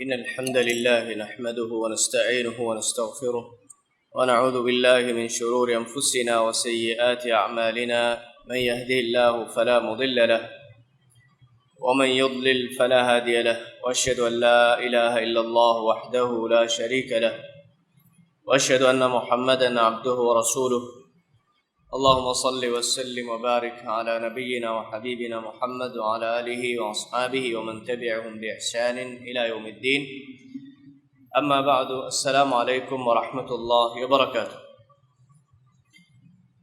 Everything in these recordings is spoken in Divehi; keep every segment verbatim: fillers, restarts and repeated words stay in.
إن الحمد لله نحمده ونستعينه ونستغفره، ونعوذ بالله من شرور أنفسنا وسيئات أعمالنا. من يهده الله فلا مضل له، ومن يضلل فلا هادي له، وأشهد أن لا إله إلا الله وحده لا شريك له، وأشهد أن محمدا عبده ورسوله. اللهم صل وسلم وبارك على نبينا وحبيبنا محمد وعلى آله وأصحابه ومن تبعهم بإحسان إلى يوم الدين. أما بعد، السلام عليكم ورحمة الله وبركاته.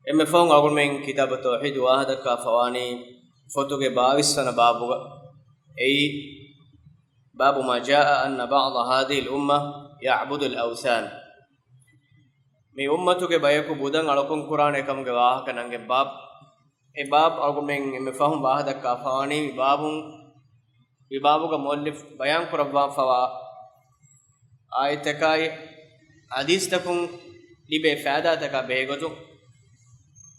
އެންމެ ފަހުން އަޅުގަނޑުމެން ކިތާބު ތައުޙީދު ވާހަކަދައްކާފަވާނީ ފޮތުގެ ބާވީސް ވަނަ ބާބުގަ. އެއީ، باب ما جاء أن بعض هذه الأمة يعبد الأوثان. މި އުއްމަތުގެ ބަޔަކު ބުދަން އަޅުކަން ކުރާނެ ކަމުގެ ވާހަކަ ނަންގެން ބާބު. އެ ބާބު އަޅުގަނޑުމެން އެންމެ ފަހުން ވާހަކަދައްކާފަވާނީ މި ބާބުން، މި ބާބުގަ މުއައްލިފް ބަޔާން ކުރައްވާފަވާ އާޔަތްތަކާއި ޙަދީޘްތަކުން ލިބޭ ފައިދާތަކާ ބެހޭގޮތުން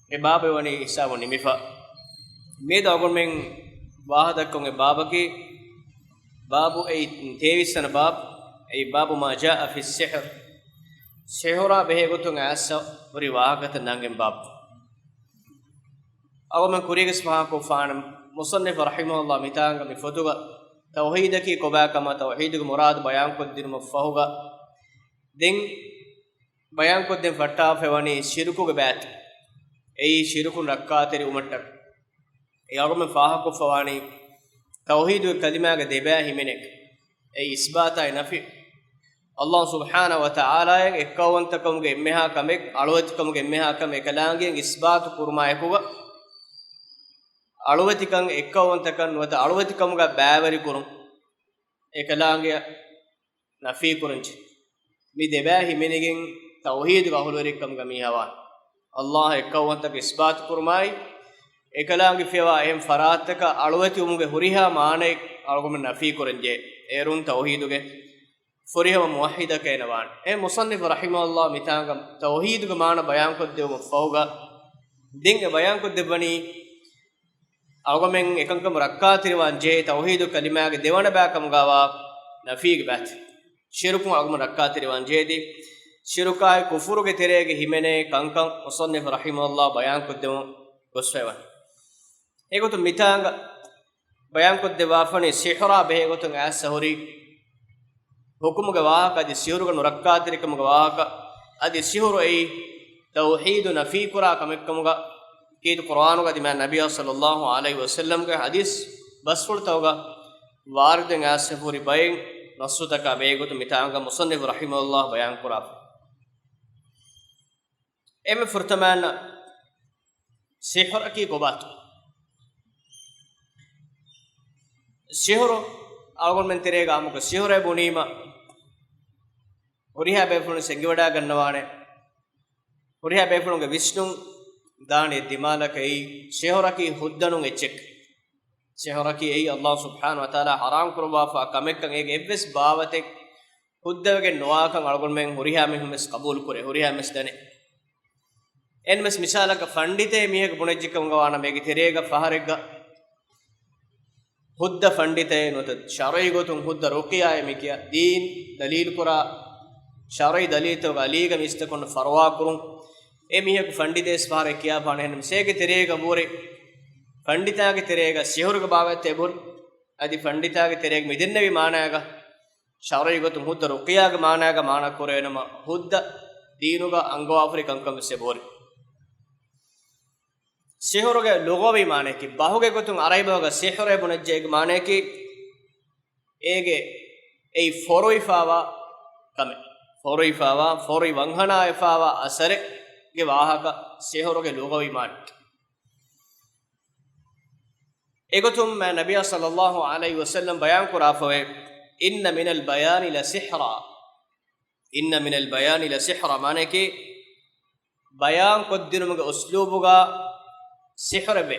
އެ ބާބެއް ވަނީ ހިސާބުން ނިމިފަ. މިއަދު އަޅުގަނޑުމެން ވާހަކަދައްކަން އެ ބާބަކީ، ބާބު އެއީ ތޭވީސް ވަނަ ބާބު. އެއީ، باب ما جاء في السحر. ސިޙުރާ ބެހޭގޮތުން އައިސްފަ ހުރި ވާހަކަތައް ނަންގެން ބާބު. އަޅުގަނޑުމެން ކުރީގަސް ފާހަގަކޮށްފާނަން، މުޞައްނިފު ރަޙިމަހުﷲ މިތާނގަ މި ފޮތުގަ ތައުޙީދަކީ ކޮބާކަމާ، ތައުޙީދުގެ މުރާދު ބަޔާންކޮށްދިނުމަށްފަހުގަ، ދެން ބަޔާންކޮށްދޭން ފައްޓާފައިވަނީ ޝިރުކުގެ ބައިތި. އެއީ ޝިރުކުން ރައްކާތެރިވުމަށްޓަކައި. އެ އަޅުގަނޑުމެން ފާހަގަކޮށްފަވާނީ ތައުޙީދުގެ ކަލިމާގެ ދެބައި ހިމެނޭ. އެއީ އިސްބާތާއި ނަފީ. ﷲ ސުބްޙާނަހޫ ވަތަޢާލާއަށް އެއްކައުވަންތަކަމުގެ އެންމެހާ ކަމެއް، އަޅުވެތިކަމުގެ އެންމެހާ ކަމެއް އެކަލާނގެއަށް އިސްބާތު ކުރުމާއެކުގަ، އަޅުވެތިކަން އެއްކައުވަންތަކަން ނުވަތަ އަޅުވެތިކަމުގަ ބައިވެރިކުރުން އެކަލާނގެއަށް ނަފީކުރަންޖެހޭ. މި ދެބައި ހިމެނިގެން ތައުޙީދުގެ އަހުލުވެރިކަމުގަ މީހާ ވާނެ. ﷲ އަށް އެއްކައުވަންތަކަން އިސްބާތުކުރުމާއި، އެކަލާނގެފައިވާ އެހެން ފަރާތްތަކަށް އަޅުވެތިވުމުގެ ހުރިހާ މާނައެއް އަޅުގަނޑުމެން ނަފީކުރަންޖެހޭ. އޭރުން ތައުޙީދުގެ ފުރިހަމަ މުވައްޙިދަކަށް އޭނަ ވާނެ. އެ މުޞައްނިފު ރަޙިމަހުﷲ މިތާނގަ ތައުޙީދުގެ މާނަ ބަޔާންކޮށްދެވުމަށްފަހުގަ، ދެން އެ ބަޔާންކޮށްދެއްވަނީ، އަޅުގަނޑުމެން އެކަންކަމުން ރައްކާތެރިވާން ޖެހޭ ތައުޙީދު ކަލިމާގެ ދެވަނަ ބައިކަމުގަވާ ނަފީގެ ބައިތި. ޝިރުކުން އަޅުގަނޑުމެން ރައްކާތެރިވާން ޖެހޭތީ، ޝިރުކާއި ކުފުރުގެ ތެރޭގަ ހިމެނޭ ކަންކަން މުޞައްނިފު ރަޙިމަހުﷲ ބަޔާންކޮށްދެމުން ގޮސްފައިވަނީ. އެގޮތުން މިތާނގަ ބަޔާންކޮށްދެއްވާފަނީ ސިޙުރާ ބެހޭގޮތުން އައިސް ހުރި ހުކުމުގެ ވާހަކަ، އަދި ސިހުރުގަ ނުރައްކާތެރިކަމުގެ ވާހަކަ، އަދި ސިހުރު އެއީ ތައުޙީދު ނަފީކުރާ ކަމެއްކަމުގަ ކީރިތި ޤުރުއާނުގަ އަދި މާތް ނަބިއްޔާ ޞައްލައްލާހު ޢަލައިހި ވަސައްލަމްގެ ޙަދީޘް ބަސްފުޅުތަކުގަ ވާރިދުވެ އައިސް ހުރި ބައެއް ނައްޞުތަކާ ބެހޭގޮތުން މިތާނގަ މުޞައްނިފު ރަޙިމަހުﷲ ބަޔާންކުރާފަ. އެންމެ ފުރަތަމައަށް ސިޙުރަކީ ކޮބާތޯ؟ ސިޙުރު އަޅުގަނޑުމެން ތެރޭގަ އާއްމުކޮށް ސިޙުރޭ ބުނީމަ، ހުރިހާ ބޭފުޅުން އެނގިވަޑައިގަންނަވާނެ، ހުރިހާ ބޭފުޅުންގެ ވިސްނުން ދާނެ ދިމާލަކަށް އެއީ ސިޙުރަކީ ހުއްދަ ނޫން އެއްޗެއް. ސިޙުރަކީ އެއީ ﷲ ސުބްޙާނަހޫ ވަތަޢާލާ ޙަރާމް ކުރައްވާފާ ކަމެއްކަން އޭގެ އެއްވެސް ބާވަތެއް ހުއްދަވެގެން ނުވާކަން އަޅުގަނޑުމެން ހުރިހާ މީހުން ވެސް ޤަބޫލު ކުރޭ، ހުރިހާ ވެސް ދަނޭ. އެހެން ވެސް މިސާލަކަށް ފަންޑިތައެއް މީހަކު ބުނެއްޖެކަމުގަ ވާނަމަ އޭގެ ތެރޭގަ ފަހަރެއްގަ ހުއްދަ ފަންޑިތައެއް ނުވަތަ ޝަރުޢީ ގޮތުން ހުއްދަ ރުޤިޔާއެއް މި ކިޔާ ދީން ދަލީލު ކުރާ ޝަރުޢީ ދަލީލުތަކުގަ އަލީގަ މީސްތަކުން ފަރުވާ ކުރުން. އެ މީހަކު ފަންޑިތައެއް ފަހަރެއް ކިޔާފާނެ އެހެން ސޭގެ ތެރޭގަ ބުރި ފަންޑިތާގެ ތެރޭގަ ސިޙުރުގެ ބާވަތްތައް ބުރި. އަދި ފަންޑިތާގެ ތެރޭގަ މި ދެންނެވި މާނާގަ ޝަރުޢީ ގޮތުން ހުއްދަ ރުޤިޔާގެ މާނާގަ މާނާ ކުރެވޭނަމަ ހުއްދަ ދީނުގަ އަންގަވާފަރި ކަންކަން ވެސް އެބުރި. ސިޙުރުގެ ލުޣަވީ މާނައަކީ ބަހުގެ ގޮތުން ޢަރަބި ބަހުގަ ސިޙުރޭ ބުނެއްޖެ އޭގެ މާނައަކީ އޭގެ އެއީ ފޮރުވިފާވާ ކަމެއް. ފޮރުވިފާވާ، ފޮރުވި ވަންހަނާވެފާވާ އަސަރެއްގެ ވާހަކަ ސިޙުރުގެ ލުޣަވީ މާނައަކީ. އެގޮތުން މާތް ނަބިއްޔާ ޞައްލައްލާހު ޢަލައިހި ވަސައްލަމް ބަޔާން ކުރާފަވޭ، إن من البيان لسحرا، إن من البيان لسحرا، މާނައަކީ ބަޔާން ކޮށްދިނުމުގެ އުސްލޫބުގަ ސިޙުރެއްވޭ.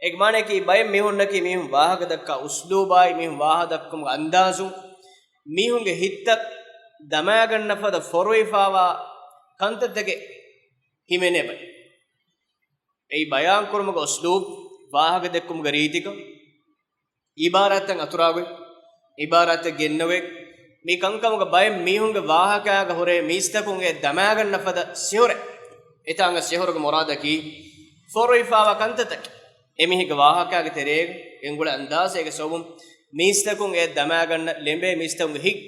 އޭގެ މާނައަކީ ބައެއް މީހުންނަކީ މީހުން ވާހަކަ ދައްކާ އުސްލޫބާއި މީހުން ވާހަކަ ދައްކުމުގެ އަންދާޒުން މީހުންގެ ހިތްތައް ދަމާގަންނަ ފަދަ ފޮރުވިފާވާ ކަންތައްތަކެއް ހިމެނޭ ބައެއް. އެއީ ބަޔާން ކުރުމުގެ އުސްލޫބް، ވާހަކަ ދެއްކުމުގެ ރީތިކަން، އިބާރާތްތައް އަތުރާގޮތް، ޢިބާރާތެއް ގެންނެވި. މި ކަންކަމުގަ ބައެއް މީހުންގެ ވާހަކައިގަ ހުރޭ މީސްތަކުން އެ ދަމާގަންނަ ފަދަ ސިހުރެއް. އެތާނގަ ސިހުރުގެ މުރާދަކީ ފޮރުވިފާވާ ކަންތައްތަކެއް. އެމީހެއްގެ ވާހަކައިގެ ތެރޭގަ ގެންގުޅޭ އަންދާޒު އޭގެ ސަބަބުން މީސްތަކުން އެ ދަމާގަންނަ ލެނބޭ މީސްތަކުންގެ ހިތް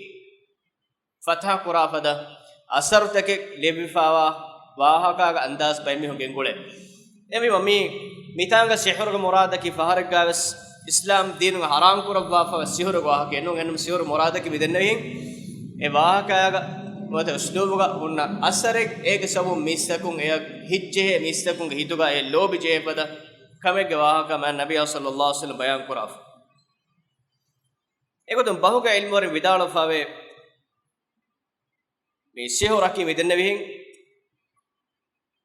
ފަތަހަ ކުރާ ފަދަ އަސަރުތަކެއް ލެއްވިފާވާ ވާހަކައިގެ އަންދާޒު ބައެއް މީހުން ގެންގުޅޭ. އެހެންވީމަ މި، މިތާނގަ ސިހުރުގެ މުރާދަކީ ފަހަރެއްގަވެސް އިސްލާމް ދީނުގަ ހަރާމް ކުރައްވާފަވާ ސިހުރުގެ ވާހަކައެއް ނޫން. އެންމެ ސިހުރު މުރާދަކީ މިދެންނެވިހެން އެ ވާހަކައިގަ ނުވަތަ އުސްލޫބުގަ ހުންނަ އަސަރެއް އޭގެ ސަބަބުން މީސްތަކުން އެއަށް ހިތްޖެހޭ މީސްތަކުންގެ ހިތުގަ އެ ލޯބި ޖެހޭ ފަދަ ކަމެއްގެ ވާހަކަ މާތް ނަބިއްޔާ ޞައްލައްލާހު ޢަލައިހި ވަސައްލަމް ބަޔާން ކުރާފަ. އެގޮތުން ބަހުގެ ޢިލްމުވެރިން ވިދާޅުވެފަވޭ، މި ސިހުރަކީ މިދެންނެވިހެން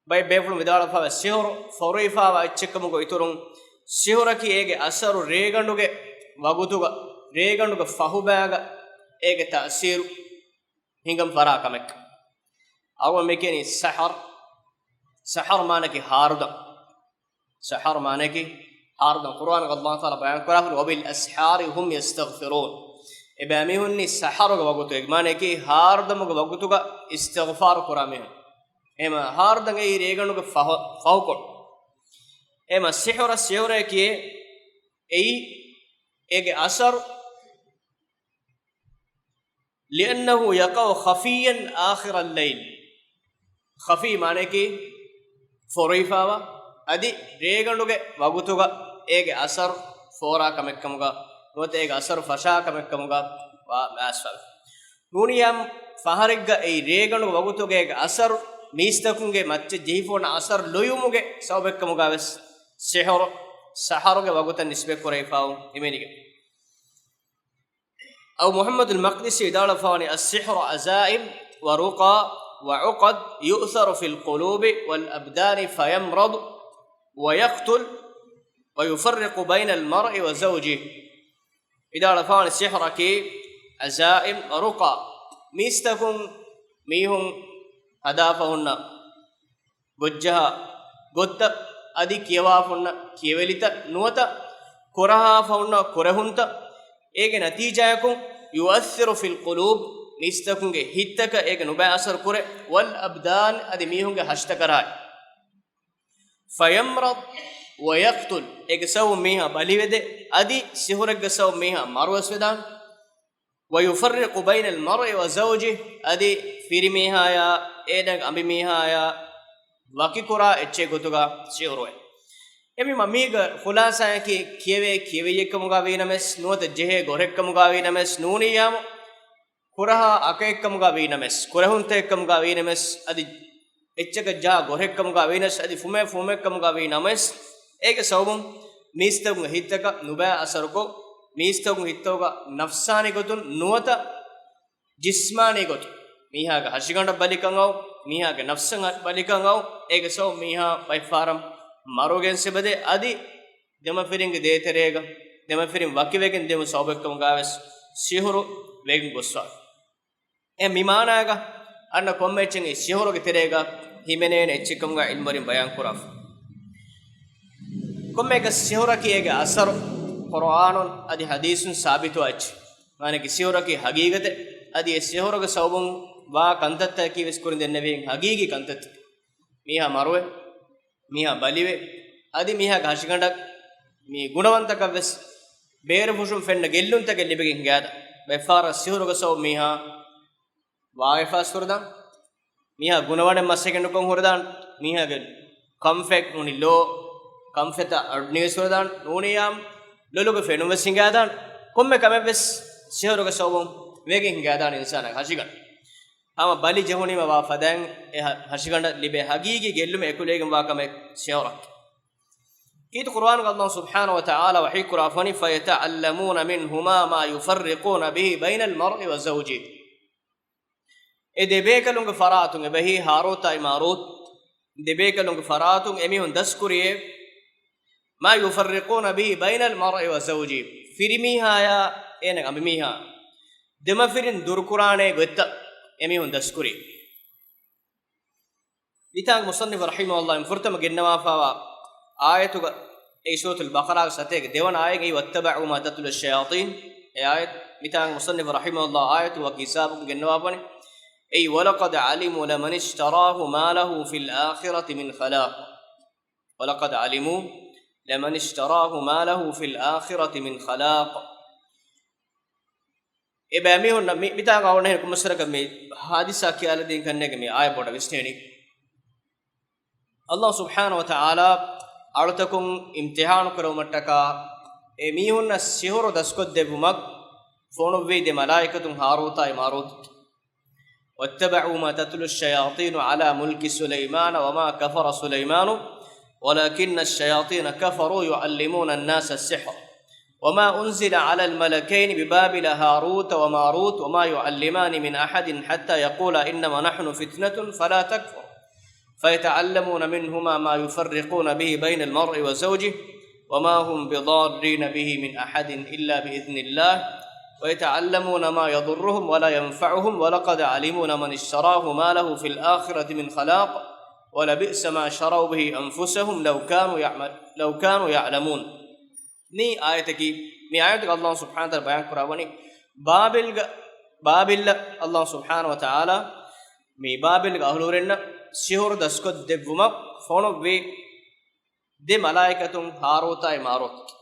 ބައެއް ބޭފުޅުން ވިދާޅުވެފަވޭ، ސިހުރު ފޮރުވިފާވާ އެއްޗެއްކަމުގަ އިތުރުން، ސިހުރަކީ އޭގެ އަސަރު ރޭގަނޑުގެ ވަގުތުގަ، ރޭގަނޑުގެ ފަހުބައިގަ އޭގެ ތައުސީރު ހިނގަން ފަރާ ކަމެއް. އަޅުގަނޑު މި ކިޔަނީ ސަޙަރު. ސަޙަރު މާނައަކީ ހާރުދަން. ސަޙަރު މާނައަކީ ހާރުދަން. ޤުރުއާނުގަ ﷲ ތަޢާލާ ބަޔާން ކުރާފަ، "وَبِالْأَسْحَارِ هُمْ يَسْتَغْفِرُونَ." އެބައިމީހުންނީ ސަޙަރުގެ ވަގުތު، އެ މާނައަކީ ހާރުދަމުގެ ވަގުތުގަ އިސްތިޣްފާރު ކުރާ މީހުން. އެހެމަ ހާރުދަން އެއީ ރޭގަނޑުގެ ފަހު، ފަހުކޮޅު. އެހެމަ ސިޙުރަ، ސިޙުރައަކީ އެއީ އޭގެ އަސަރު لِأَنَّهُ يَقَعُ خَفِيًّا آخِرَ اللَّيْلِ. ޚަފީ މާނައަކީ ފޮރުވިފާވާ، އަދި ރޭގަނޑުގެ ވަގުތުގަ އޭގެ އަސަރު ފޯރާ ކަމެއްކަމުގަ، ނުވަތަ އޭގެ އަސަރު ފަށާ ކަމެއްކަމުގަ ވާ މާސްފަލް. ނޫނިޔާ ފަހަރެއްގަ އެއީ ރޭގަނޑުގެ ވަގުތުގަ އޭގެ އަސަރު މީސްތަކުންގެ މައްޗަށް ޖެހިފަ އޮންނަ އަސަރު ލުޔުމުގެ ސަބަބެއްކަމުގަވެސް ސިޙުރު، ސަޙަރުގެ ވަގުތަށް ނިސްބަތް ކުރެވިފައި އިމެނިގެން. އަބޫ މުޙައްމަދުލް މަޤްދިސީ ވިދާޅުވެފަވަނީ، "السحر عزائم ورقى وعقد يؤثر في القلوب والأبدان فيمرض ويقتل ويفرق بين المرء وزوجه." ވިދާޅުވެފަވަނީ ސިޙުރަކީ ޢަޒާއިމް، ރުޤާ، މީސްތަކުން މީހުން ހަދާފަ ހުންނަ ގޮށްޖަހާ ގޮތްތައް، އަދި ކިޔަވާފަ ހުންނަ ކިޔެވެލިތައް، ނުވަތަ ކުރަހާފަ ހުންނަ ކުރެހުންތައް، އޭގެ ނަތީޖާއަކުން، يؤثر في القلوب، މީސްތަކުންގެ ހިތްތަކަށް އޭގެ ނުބައި އަސަރު ކުރޭ، والأبدان، އަދި މީހުންގެ ހަށިތަކަށާއި. فيمرض ويقتل، އޭގެ ސަބަބުން މީހާ ބަލިވެދޭ، އަދި ސިޙުރެއްގެ ސަބަބުން މީހާ މަރުވެސް ވެދާނެ. ويفرق بين المرء وزوجه، އަދި ފިރިމީހާޔާ އޭނާގެ އަނބިމީހާޔާ ވަކިކުރާ އެއްޗެއް ގޮތުގަ ސިޙުރުވޭ. އެހެންވީމަ މީގެ ޚުލާޞާއަކީ ކިޔެވޭ ކިޔެވެއްޔެއްކަމުގަ ވީނަމަވެސް، ނުވަތަ ޖެހޭ ގޮށްކަމުގަ ވީނަމަވެސް، ނޫނިއްޔާމު ކުރަހާ އަކައެއްކަމުގަ ވީނަމަވެސް، ކުރެހުންތަކެއްކަމުގަ ވީނަމަވެސް، އަދި އެއްޗަކަށް ޖަހާ ގޮށްކަމުގަ ވީނަމަވެސް، އަދި ފުމޭ ފުހުމެއްކަމުގަ ވީނަމަވެސް، އޭގެ ސަބަބުން މީސްތަކުންގެ ހިތްތަކަށް ނުބައި އަސަރުކޮށް، މީސްތަކުން ހިތްތަކުގަ ނަފްސާނީ ގޮތުން ނުވަތަ ޖިސްމާނީ ގޮތުން، މީހާގެ ހަށިގަނޑަށް ބަލިކަން އައު، މީހާގެ ނަފްސަށް ބަލިކަން އައު، އޭގެ ސަބަބުން މީހާ ބައެއް ފަހަރަށް މަރުވެގެން ސިބަދޭ، އަދި ދެމަފިރިންގެ ދޭތެރޭގަ ދެމަފިރިން ވަކިވެގެން ދިޔުމު ސަބަބެއްކަމުގަވެސް ސިޙުރު ވެގެން ގޮސްފަ. އެ މި މާނާގަ އަންނަ ކޮންމެ އެއްޗެއް އެ ސިޙުރުގެ ތެރޭގަ ހިމެނޭނެ އެއްޗެއްކަމުގަ ޢިލްމުވެރިން ބަޔާން ކުރާފަ. ކޮންމެއަކަސް ސިޙުރަކީ އޭގެ އަސަރު ޤުރުއާނުން އަދި ޙަދީޘުން ސާބިތުވާ އެއްޗެއް. މާނައަކީ ސިޙުރަކީ ޙަޤީޤަތެއް، އަދި އެ ސިޙުރުގެ ސަބަބުން ވާ ކަންތައްތަކަކީ ވެސް ކުރިން ދެންނެވިހެން ޙަޤީޤީ ކަންތައްތަކެއް. މީހާ މަރުވެ، މީހާ ބަލިވެ، އަދި މީހާގެ ހަށިގަނޑަށް މި ގުނަވަންތަކަށް ވެސް ބޭރުފުށުން ފެންނަ ގެއްލުންތަކެއް ލިބިގެން ހިނގާދާނެ. ބައެއް ފަހަރަށް ސިޙުރުގެ ސަބަބުން މީހާ ވާވެފަސް ހުރެދާނެ. މީހާ ގުނަވަނެއް މަސައްކަތް ނުކޮށް ހުރެދާނެ. މީހާގެ ކަންފަތް ނޫނީ ލޯ ކަންފަތަށް އަޑުނިވެސް ހުރެދާނެ. ނޫނިއްޔާމު ލޮލުގެ ފެނުން ވެސް ހިނގާދާނެ. ކޮންމެ ކަމެއް ވެސް ސިޙުރުގެ ސަބަބުން ވެގެން ހިނގާދާނެ އިންސާނާގެ ހަށިގަނޑަށް. ހަމަ ބަލި ޖެހުނީމަ ވާ ފަދައިން އެ ހަ، ހަށިގަނޑަށް ލިބޭ ޙަޤީޤީ ގެއްލުމެއް އެކުލެވިގެން ވާ ކަމެއް ސިޙުރަކީ. ކީރިތި ޤުރުއާނުގަ ﷲ ސުބްޙާނަހޫ ވަތަޢާލާ ވަޙީ ކުރާފަވަނީ، فَيَتَعَلَّمُونَ مِنْهُمَا مَا يُفَرِّقُونَ بِهِ بَيْنَ الْمَرْءِ وَزَوْجِهِ. އެ ދެބޭކަލުންގެ ފަރާތުން، އެބަހީ ހާރޫތާއި މާރޫތު، ދެބޭކަލުންގެ ފަރާތުން އެމީހުން ދަސްކުރިއޭ، مَا يُفَرِّقُونَ بِهِ بَيْنَ الْمَرْءِ وَزَوْجِهِ، ފިރިމީހާޔާ އޭނަގެ އަނބިމީހާ ދެމަފިރިން ދުރުކުރާނޭ ގޮތްތައް އެމީހުން ދަސްކުރި. މިތާނގަ މުޞައްނިފު ރަޙިމަހުﷲ ފުރަތަމަ ގެންނަވާފަވާ އާޔަތުގަ، އެއީ ސޫރަތުލް ބަޤަރާގެ ސަތޭކަ ދެވަނަ އާޔަތް، އެއީ وَاتَّبَعُوا مَا تَتْلُو الشَّيَاطِينُ، އެ އާޔަތު. މިތާނގަ މުޞައްނިފު ރަޙިމަހުﷲ އާޔަތު ވަކި ހިސާބަކުން ގެންނަވާފަނި. އެއީ، وَلَقَدْ عَلِمُوا لَمَنِ اشْتَرَاهُ مَا لَهُ فِي الْآخِرَةِ مِنْ خَلَاقٍ. وَلَقَدْ عَلِمُوا لَمَنِ اشْتَرَاهُ مَا لَهُ فِي الْآخِرَةِ مِنْ خَلَاقٍ. އެބައިމީހުންނަށް މި، މިތާނގަ އަޅުގަނޑު ކުމަސްރަކަށް މި ހާދިސާ ކިޔާލަދީން ކަންނޭނގެ މި އާޔަތް ބޮޑަށް ވިސްނޭނީ. ﷲ ސުބްޙާނަހޫ ވަތަޢާލާ އަޅުތަކުން އިމްތިޙާނު ކުރެވުމަށްޓަކާ އެ މީހުންނަށް ސިޙުރު ދަސްކޮށްދެއްވުމަށް ފޮނުއްވީ ދެ މަލާއިކަތުން ހާރޫތާއި މާރޫތު. وَاتَّبَعُوا مَا تَتْلُو الشَّيَاطِينُ عَلَىٰ مُلْكِ سُلَيْمَانَ وَمَا كَفَرَ سُلَيْمَانُ وَلَٰكِنَّ الشَّيَاطِينَ كَفَرُوا يُعَلِّمُونَ النَّاسَ السِّحْرَ وَمَا أُنْزِلَ عَلَى الْمَلَكَيْنِ بِبَابِلَ هَارُوتَ وَمَارُوتُ وَمَا يُعَلِّمَانِ مِنْ أَحَدٍ حَتَّىٰ يَقُولَا إِنَّمَا نَحْنُ فِتْنَةٌ فَلَا تَكْفُرْ فَيَتَعَلَّمُونَ مِنْهُمَا مَا يُفَرِّقُونَ بِهِ بَيْنَ الْمَرْءِ وَزَوْجِهِ وَمَا هُمْ بِضَارِّينَ بِهِ مِنْ أَحَدٍ إِلَّا بِإِذْنِ اللَّهِ وَيَتَعَلَّمُونَ مَا يَضُرُّهُمْ وَلَا يَنفَعُهُمْ وَلَقَدْ عَلِمُوا لَمَنِ اشْتَرَاهُ مَا لَهُ فِي الْآخِرَةِ مِنْ خَلَاقٍ وَلَبِئْسَ مَا شَرَوْا بِهِ أَنْفُسَهُمْ لَوْ كَانُوا يَعْمَ-، لَوْ كَانُوا يَعْلَمُونَ. މި އާޔަތަކީ، މި އާޔަތުގަ ﷲ ސުބްޙާނަހޫ ވަތަޢާލާ ބަޔާން ކުރައްވަނީ، ބާބިލްގަ، ބާބިލްއަށް ﷲ ސުބްޙާނަހޫ ވަތަޢާލާ މި ބާބިލްގެ އަހުލުވެރިންނަށް ސިޙުރު ދަސްކޮށްދެއްވުމަށް ފޮނުއްވި ދެ މަލާއިކަތުން ހާރޫތާއި މާރޫތު.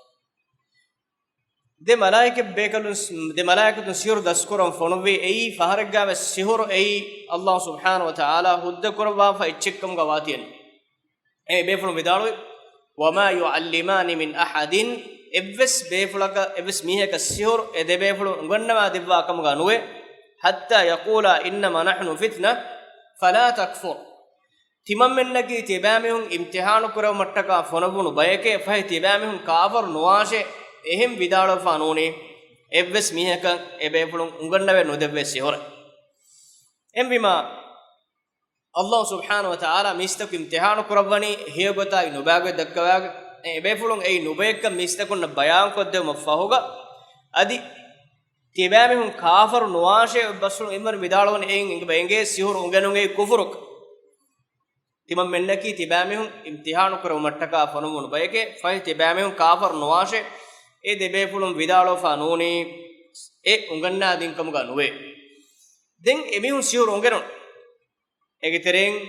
ދެ މަލާއިކަ ބޭކަލުން، ދެ މަލާއިކަތުން ސިޙުރު ދަސްކުރަން ފޮނުއްވި. އެއީ ފަހަރެއްގަވެސް ސިޙުރު އެއީ ﷲ ސުބްޙާނަހޫ ވަތަޢާލާ ހުއްދަ ކުރައްވާފަ އެއްޗެއްކަމުގަ ވާތީ. އެ ބޭފުޅުން ވިދާޅުވި، وَمَا يُعَلِّمَانِ مِنْ أَحَدٍ، އެއްވެސް ބޭފުޅަކަށް، އެއްވެސް މީހަކަށް ސިޙުރު އެ ދެ ބޭފުޅުން އުނގަންނަވާ ދެއްވާ ކަމުގަ ނުވޭ. حَتَّىٰ يَقُولَا إِنَّمَا نَحْنُ فِتْنَةٌ فَلَا تَكْفُرْ. ތިމަންމެންނަކީ ތިބާމީހުން އިމްތިޙާނު ކުރެވުމަށްޓަކާ ފޮނުއްވުނު ބަޔެކޭ، ފަހެ ތިބާމީހުން ކާފަރު ނުވާށޭ، އެހެން ވިދާޅުވެފާ ނޫނީ. އެއްވެސް މީހަކަށް އެ ބޭފުޅުން އުނގަންނަވެ ނުދެއްވޭ ސިޙުރެއް. އެހެންވީމާ، ﷲ ސުބްޙާނަހޫ ވަތަޢާލާ މީސްތަކުން އިމްތިޙާނު ކުރައްވަނީ ހެޔޮގޮތާއި ނުބައިގޮތް ދައްކަވާގޮތް. އެ ބޭފުޅުން އެއީ ނުބައެއްކަން މީސްތަކުންނަށް ބަޔާންކޮށްދެވުމަށް ފަހުގަ، އަދި ތިބާމީހުން ކާފަރު ނުވާށޭ އޮތް ބަސްފުޅުން އިންވަރު ވިދާޅުވަނީ އެއިން އެނގި ބައެއް އެނގޭ ސިޙުރު އުނގެނުން އެއީ ކުފުރުކަން. ތިމަންމެންނަކީ ތިބާމީހުން އިމްތިޙާނު ކުރެވުމަށްޓަކާ ފޮނުއްވުނު ބަޔެކޭ، ފަހެ ތިބާމީހުން ކާފަރު ނުވާށޭ، އެ ދެ ބޭފުޅުން ވިދާޅުވެފާ ނޫނީ އެ އުނގަންނާދިންކަމުގަ ނުވޭ. ދެން އެމީހުން ސިޙުރު އުނގެނުނު. އޭގެ ތެރެއިން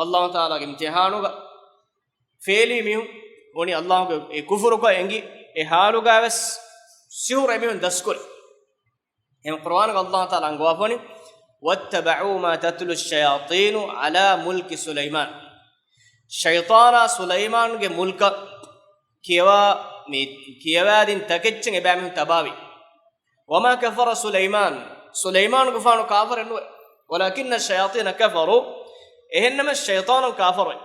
ﷲ ތަޢާލާގެ އިމްތިޙާނުގަ ފޭލި މީހުން ވަނީ ﷲ ގެ އެ ކުފުރުކޮށް އެނގި އެ ޙާލުގަވެސް ސިޙުރު އެމީހުން ދަސްކުރި. އެހެން ޤުރުއާނުގަ ﷲ ތަޢާލާ އަންގަވާފަނި، وَاتَّبَعُوا مَا تَتْلُو الشَّيَاطِينُ عَلَىٰ مُلْكِ سُلَيْمَانَ. ޝައިޠާނާ ސުލައިމާނުގެ މުލްކަށް ކިޔަވާ، މި ކިޔަވާދިން ތަކެއްޗެއް އެބައިމީހުން ތަބާވި. وَمَا كَفَرَ سُلَيْمَانُ، ސުލައިމާނުގެފާނު ކާފަރެއް ނުވެ. وَلَٰكِنَّ الشَّيَاطِينَ كَفَرُوا، އެހެންނަމަ ޝައިޠާނުން ކާފަރުވި.